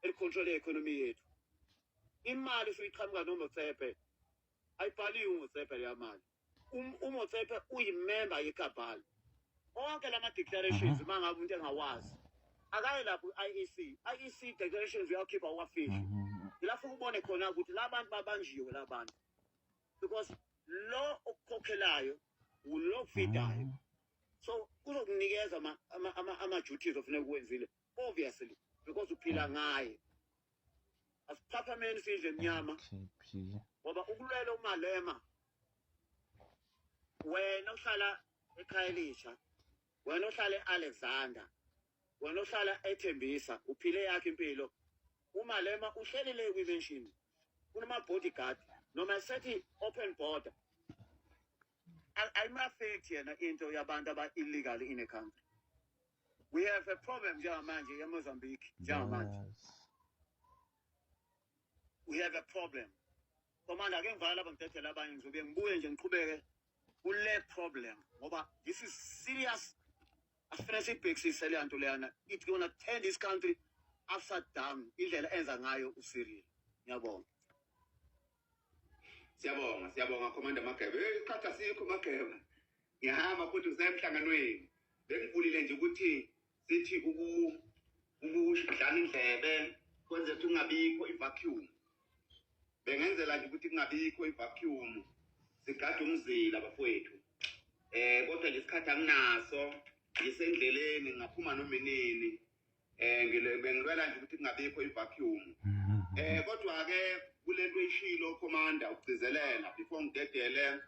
elicontrol i-economy yethu? Imali suyiqhamuka noMotsepe, ayibhaliwe uMotsepe leya mali. UMotsepe uyimember yecabal. Onke lama declarations, uma ngabe umuntu engawazi, akaye lapho i-IEC, IEC declarations uyakhipha uwafihle. Ilapho ubone khona ukuthi la bantu babanjiwe la bantu, because lo okukhokhelayo ulo okufidayo. So kuzokunikeza ama-duties ofuneka uwenzile, obviously, because uphila ngaye. Asiphaphameni sidle emnyama. KP. Ngoba ukulwela uMalema, wena ohlala eKhayelitsha, wena ohlala e-Alexander, wena ohlala eThembisa, uphile yakhe impilo. UMalema uhlelile kwi-mansion, kunama-bodyguard, noma sethi open border, ayim-affect yena into yabantu aba-illegal in a country. We have a problem njengamanje eMozambique njengamanje. We have a problem, commander. Ake ngivala lapha, ngidedele abanye. Ngizobe ngibuye nje ngiqhubeke kule problem ngoba this is serious. Asifanele siyibhekisise leya nto leyana. It's gonna turn this country upside down indlela enza ngayo uCyril. Ngiyabonga. Siyabonga, siyabonga, Commander Mageba. Hey, isikhathi asikho, Mageba. Ngiyahamba futhi ngisaya emhlanganweni. Bengivulile nje ukuthi sithi ukudlana indlebe kwenze ukuthi kungabikho ivacuum. Bengenzela nje ukuthi kungabikho ivacuum, sigade umzila bafowethu. Kodwa nje isikhathi anginaso, ngisendleleni ngaphuma noma inini. Bengilwela nje ukuthi kungabikho ivacuum. Kodwa ke kulento eyishilo commander ugcizelela before ngidedele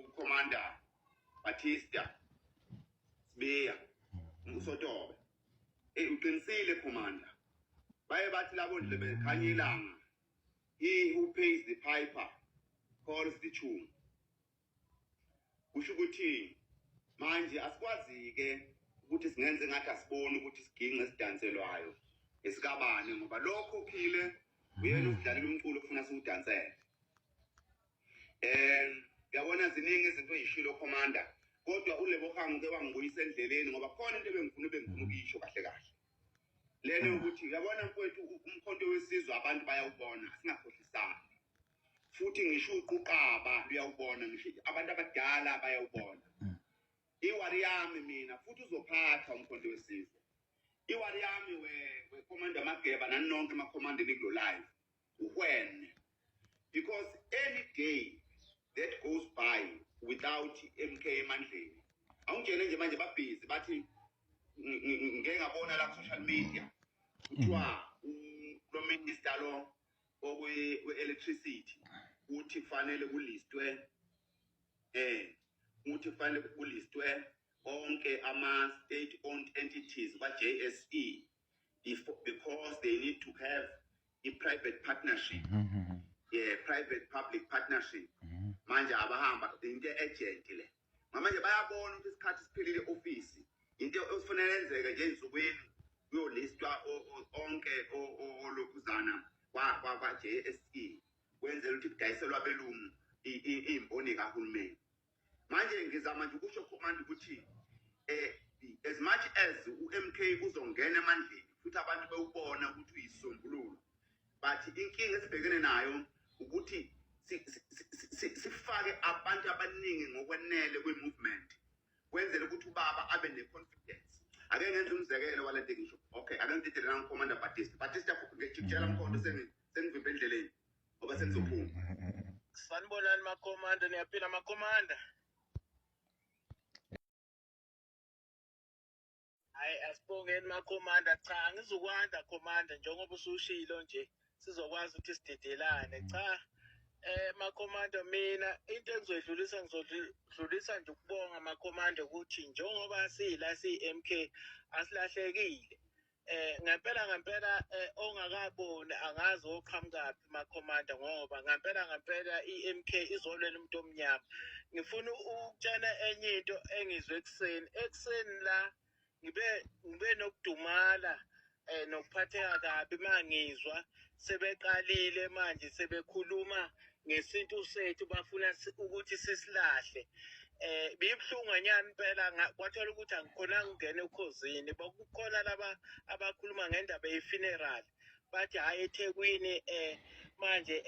uCommander Batista Sibiya uSotobe. Uqinisile commander. Baye bathi labo ndlebe bekhanya ilanga. He who pays the piper calls the tune. Kusho ukuthi manje asikwazi ke ukuthi singenze ngathi asiboni ukuthi isiginci esidanselwayo esikabani, ngoba lokho khile uyena usidlalela umculo ofuna siwudansele. Uyabona ziningi izinto eyishilo commander, kodwa uLebohang ke wangibuyisa endleleni ngoba khona into ebengifuna ukuyisho kahle kahle. Lena ukuthi uyabona mfowethu umkhonto wesizwe abantu bayawubona, singakhohlisani. Futhi ngisho uquqaba luyawubona, ngisho abantu abadala bayawubona. Iwari yami mina futhi uzophatha umkhonto wesizwe. Iwari yami we Commander Mageba nani nonke emakhomandeni kulo live. When? Because any day that goes by without MK emandleni, awungene nje manje babhizi bathi ngeke ngabona la ku social media kuthiwa lo minister lo okwe electricity uthi kufanele kulistwe uthi kufanele kulistwe onke ama state owned entities kwa JSE because they need to have a private partnership, yeah, private public partnership. Manje abahamba into urgent le, manje bayabona ukuthi isikhathi siphelile office, into okufanele yenzeke nje ensukwini kuyolistwa onke olokhuzana kwa JSE kwenzela ukuthi kudayiselwa abelungu imboni kahulumeni. Manje ngizama nje ukusho command ukuthi as much as uMK uzongena emandleni futhi abantu bewubona ukuthi uyisombululo, but inkinga esibhekene nayo ukuthi sifake abantu abaningi ngokwenele kwi-movement kwenzela ukuthi ubaba abe ne-confidence. Ake ngenze umzekelo walento ngisho. Okay, ake ngidedele na Commander Batista. Batista, ngitshela mkhonto sengivimbe endleleni ngoba sengizophuma. Sanibonani makhomanda, niyaphila makhomanda? Hayi, asibongeni makhomanda. Cha, angizukwanda khomanda, njengoba usushilo nje sizokwazi ukuthi sidedelane. Cha, makhomanda, mina into engizoyidlulisa, ngizodlulisa nje ukubonga makhomanda ukuthi njengoba sila siyi-MK asilahlekile. Ngempela ngempela ongakaboni angazi oqhamukaphi makhomanda, ngoba ngempela ngempela i-MK izolwela umuntu omnyama. Ngifuna ukutshela enye into engizwe ekuseni la ngibe nokudumala nokuphatheka kabi mangizwa sebeqalile manje sebekhuluma ngesintu sethu, bafuna ukuthi sisilahle. Bibuhlungu nyani impela, kwathola ukuthi angikhonanga ukungena ekhozini. Bakukhona laba abakhuluma ngendaba ye-funeral, bathi hhayi eThekwini manje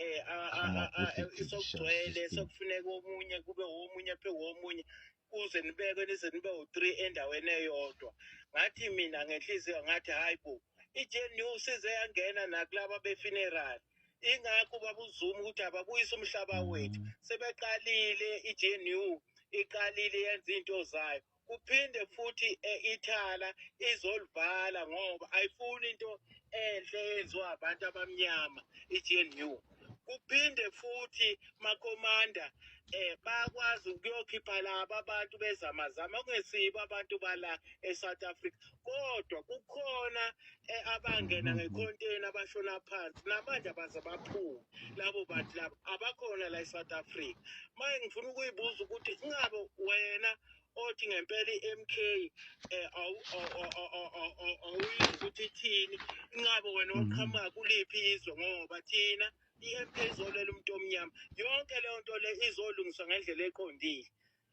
isokugcwele, sekufuneka omunye kube omunye phe womunye kuze nibeke nize nibe u-3 endaweni eyodwa. Ngathi mina ngenhliziyo ngathi hayi bo, i-GNU size yangena nakulaba be-funeral. Ingakho ubaba uZuma ukuthi ababuyise umhlaba wethu. Sebeqalile, i-GNU iqalile yenza into zayo. Kuphinde futhi ithala izolivala ngoba ayifuni into enhle eyenziwa abantu abamnyama i-GNU. Kuphinde futhi makhomanda bayakwazi ukuyokhipha laba abantu bezamazama kungesibo abantu bala eSouth Africa, kodwa kukhona abangena ngecontainer abashona phansi namanje abaze baphume labo bantu labo abakhona la eSouth Africa. Manje ngifuna ukuyibuza ukuthi ingabe wena othi ngempela i-MK awuyizwa ukuthi ithini, ingabe wena oqhamuka kuliphi izwe? Ngoba thina i-MK izolwela umuntu omnyama, yonke leyo nto le izolungiswa ngendlela eqondile.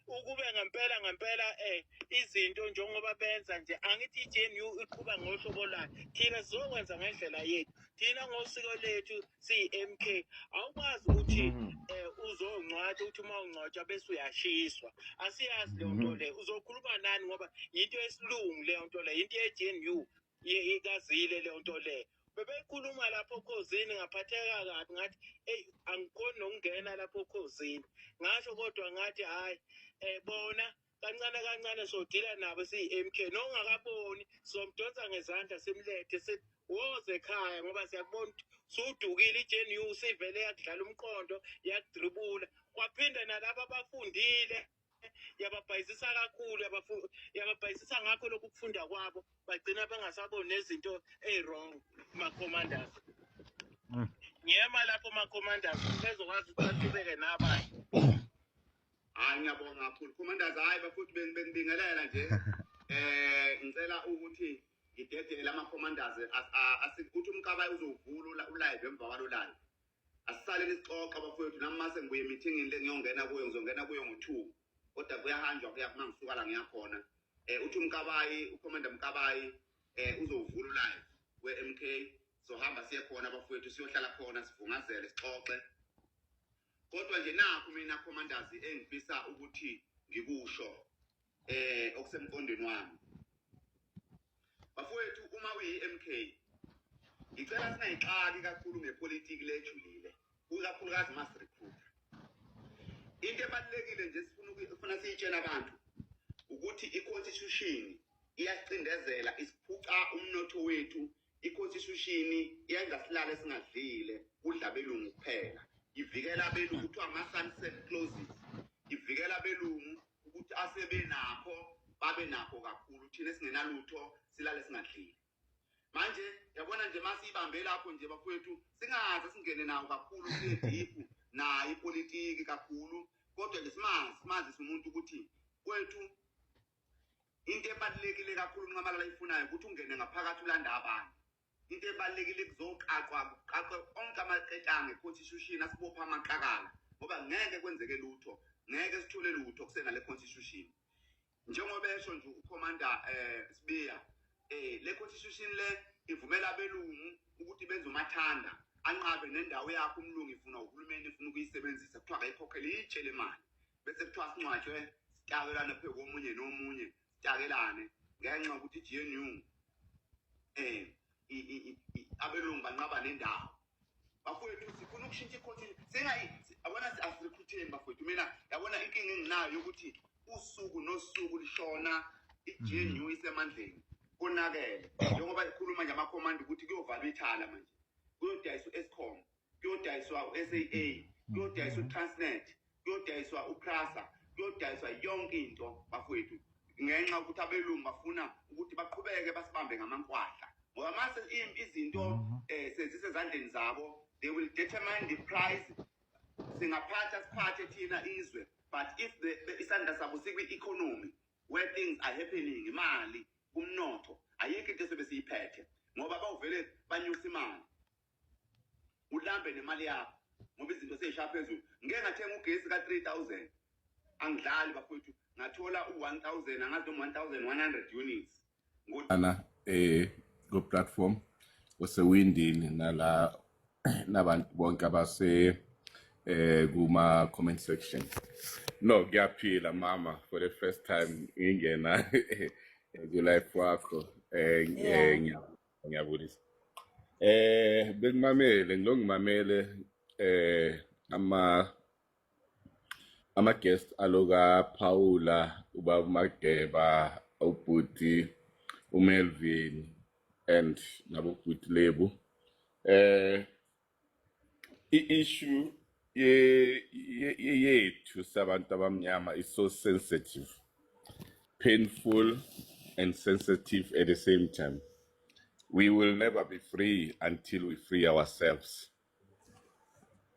Ukube ngempela ngempela izinto njengoba benza nje, angithi i-GNU iqhuba ngohlobo lwayo, thina sizokwenza ngendlela yethu, thina ngosiko lethu siyi-MK. Awukwazi ukuthi uzongcwatshwa, ukuthi uma ungcwatshwa bese uyashiswa, asiyazi leyo nto leyo. Uzokhuluma nani? Ngoba yinto yesilungu leyo nto leyo, into ye-GNU ikazile leyo nto leyo. Bebekhuluma lapho okhozini, ngaphatheka kabi, ngathi eyi, angikhoni nokungena lapho okhozini. Ngasho kodwa ngathi hhayi, bona kancane kancane sodila nabo siyi-MK, nongakaboni somdonsa ngezandla simlethe sithi woze ekhaya, ngoba siyakubona ukuthi sudukile. I-GNU sivele yakudlala umqondo, yakudribula, kwaphinda nalaba abafundile yababhayisisa kakhulu, yababhayisisa ngakho lokhu kufunda kwabo, bagcina bengasaboni nezinto ey'wrong, ma-commanders. Ngiyema lapho, ma-commanders, bezokwazi ukuthi baqhubeke nabanye. Hayi, ngiyabonga kakhulu, commanders. Hayi bafowethu, bengibingelela nje. Ngicela ukuthi ngidedele ama-commanders uthi uMkabayi uzowuvula ulive emva kwalo live. Asisale nisixoxa, bafowethu. Nami mase ngibuye emithingini le ngiyongena kuyo, ngizongena kuyo ngo-2, kodwa kuyahanjwa kuya uma ngisuka la ngiyakhona. Uthi uMkabayi, ucommander Mkabayi, uzowuvula ulive we-MK. Sohamba siye khona, bafowethu, siyohlala khona, sivungazele, sixoxe. Kodwa nje nakhu mina, commanders, engifisa ukuthi ngikusho okusemqondweni wami, bafowethu, uma uyi-MK, ngicela singayixaki kakhulu ngepolitiki lejulile, ikakhulukazi masirecruiter. Into ebalulekile nje sifuna ufuna siyitshela abantu ukuthi i-constitution iyacindezela, isiphuca umnotho wethu. I-constitution iyenza silale singadlile, kudla abelungu kuphela. Ivikela abelungu, kuthiwa ama-sunset clauses, ivikela abelungu ukuthi asebenakho babe nakho kakhulu, thina esingenalutho silale singadlile. Manje yabona nje, masiyibambe lapho nje, bafowethu, singaze singene nawo kakhulu, siye deep nayo ipolitiki kakhulu, kodwa nje simazi umuntu ukuthi kwethu into ebalulekile kakhulu uNxamalala ayifunayo ukuthi ungene ngaphakathi ulanda abantu. Into ebalulekile kuzoqaqwa, kuqaqwe onke amaqetanga e-constitution asibopha amaqakala, ngoba ngeke kwenzeke lutho, ngeke sithole lutho kusenale constitution. Njengoba esho nje ucommander Sibiya, le constitution le ivumela abelungu ukuthi benze umathanda, anqabe nendawo yakho. Umlungu ifuna uhulumeni, ifuna ukuyisebenzisa, kuthiwa akayikhokhele itshe le mali, bese kuthiwa sincwatshwe, sitakelane phezu komunye nomunye, sitakelane ngenxa yokuthi i-GNU abelungu banqaba nendawo. Bafowethu, sifuna ukushintsha i-constitution, singayi yabona, asirecruiteni, bafowethu. Mina yabona inkinga enginayo yokuthi usuku nosuku lishona i-GNU isemandleni, konakele. Njengoba ikhuluma nje amakhomanda ukuthi kuyovalwa ithala manje, kuyodayiswa u-Eskom, kuyodayiswa u-SAA, kuyodayiswa u-Transnet, kuyodayiswa uPrasa, kuyodayiswa yonke into, bafowethu, ngenxa yokuthi abelungu bafuna ukuthi baqhubeke basibambe ngamankwahla, ngoba mase izinto sezisezandleni zabo, they will determine the price. Singaphatha, siphathe thina izwe, but if isandla sabo sikwi-economy where things are happening, imali kumnotho, ayikho into esobe siyiphethe, ngoba bawuvele banyusa imali, ulambe nemali yakho, ngoba izinto seyishaya phezulu. Ngeke ngathenga ugesi ka-3000, angidlali, bafowethu, ngathola u-1000, angazi noma 1100 units. Ana ku platform osewindini nala nabantu bonke abase kuma comment section. No, ngiyaphila, mama. For the first time ngingena ku live wakho. Ngiyabulisa. Bengimamele, ngilongimamele ama guest aloka Paula, ubaba Mageba, ubhuti uMelvin and nabo bhuti Lebo. I-issue yethu sabantu abamnyama is so sensitive, painful and sensitive at the same time. We will never be free until we free ourselves.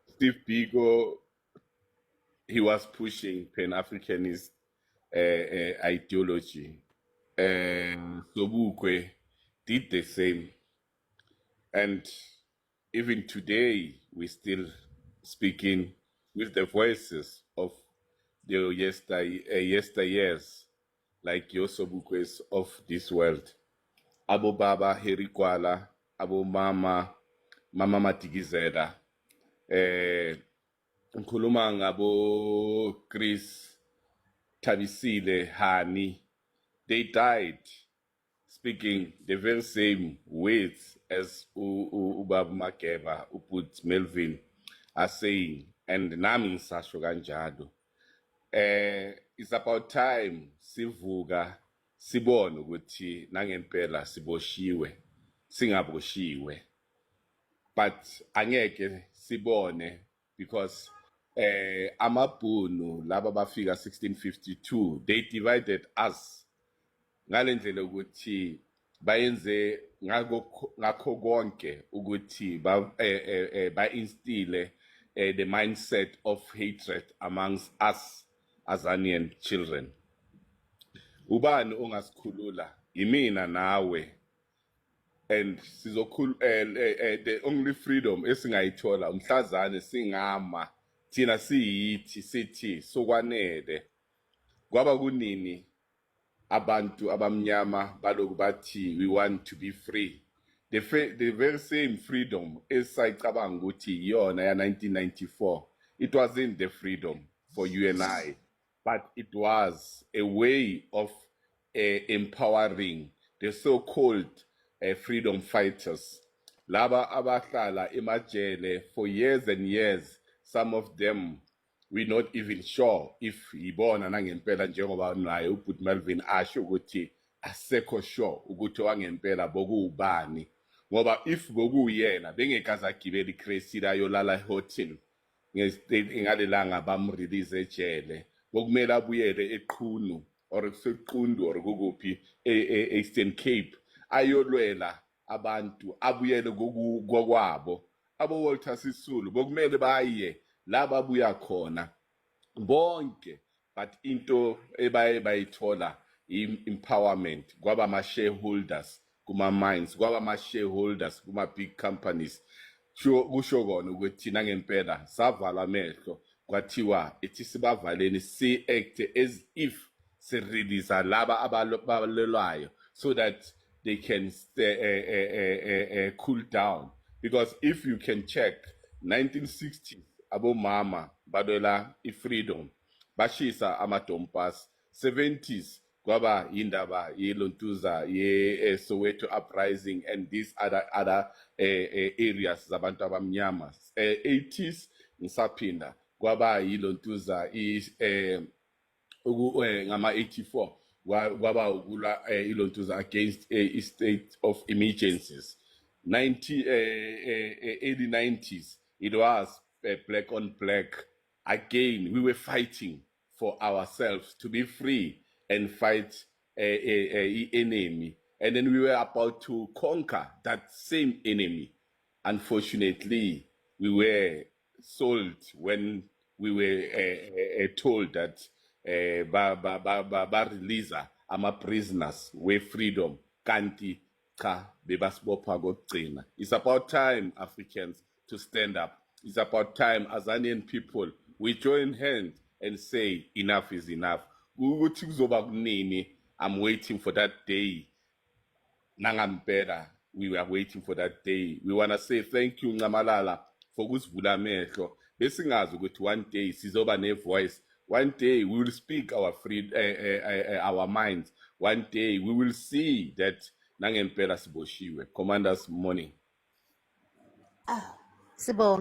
Steve Biko, he was pushing Pan-Africanist ideology. Sobukwe did the same. And even today, we're still speaking with the voices of the yesteryears, like your Sobukwes of this world. Abo Baba Harry Gwala, Abo Mama, Mama Madikizela, ngikhuluma ngabo Chris Thabisile Hani. They died. speaking the very same words as ubaba Mageba, ubhut Melvin are saying, and nami ngisasho kanjalo. It's about time sivuka sibone ukuthi nangempela siboshiwe, singaboshiwe, but angeke sibone because amabhunu laba bafika 1652, they divided us ngalendlela ukuthi bayenze ngakho konke ukuthi ba instile the mindset of hatred amongst us Azanian children. Ubani ongasikhulula? Imina nawe. And sizokhul the only freedom esingayithola umhlazane singama thina siyithi sithi sokwanele. Kwaba kunini abantu abamnyama baloku bathi we want to be free? The very same freedom esayicabanga ukuthi iyona ya 1994, it wasn't the freedom for you and I, but it was a way of empowering the so-called freedom fighters laba abahlala emajele for years and years. Some of them we're not even sure if ibona nangempela, njengoba naye ubhut Melvin asho ukuthi asekho sure ukuthi wangempela bokuwubani, ngoba if bokuyena bengekaze agibele iCressida ayolala ehotel ngalelanga bamrelease ejele. Bokumele abuyele eQunu or kuseQundu or kukuphi e-Eastern Cape ayolwela abantu, abuyele kokwabo. Abo Walter Sisulu bokumele baye la babuya khona bonke, but into ebaye bayithola empowerment kwaba ama shareholders kuma mines, kwaba ama shareholders kuma big companies. Sho kusho kona ukuthi nangempela savala amehlo, kwathiwa ethi sibavaleni, si act as if sirelease laba abalelwayo so that they can stay, cool down, because if you can check 1960s, abomama balwela i-freedom, bashisa amadompas. 70s kwaba indaba yelontuza ye Soweto uprising and these other areas zabantu abamnyama. 80s ngisaphinda kwaba yilontuza ngama 84 kwaba ukulwa ilontuza against i state of emergencies. 90 early 90s it was black on black again. We were fighting for ourselves to be free and fight a enemy, and then we were about to conquer that same enemy. Unfortunately, we were sold when we were told that ba ba ba ba, ba release ama prisoners we freedom, kanti cha, bebasibopha kokugcina. It's about time Africans to stand up. It's about time Azanian people, we join hands and say enough is enough. Ukuthi kuzoba kunini, I'm waiting for that day. Nangampela we are waiting for that day. We want to say thank you, Nxamalala, for kusivula amehlo. Besingazi ukuthi one day sizoba ne-voice, one day we will speak our free our minds, one day we will see that nangempela siboshiwe. Commanders, morning. Ah, sibonge.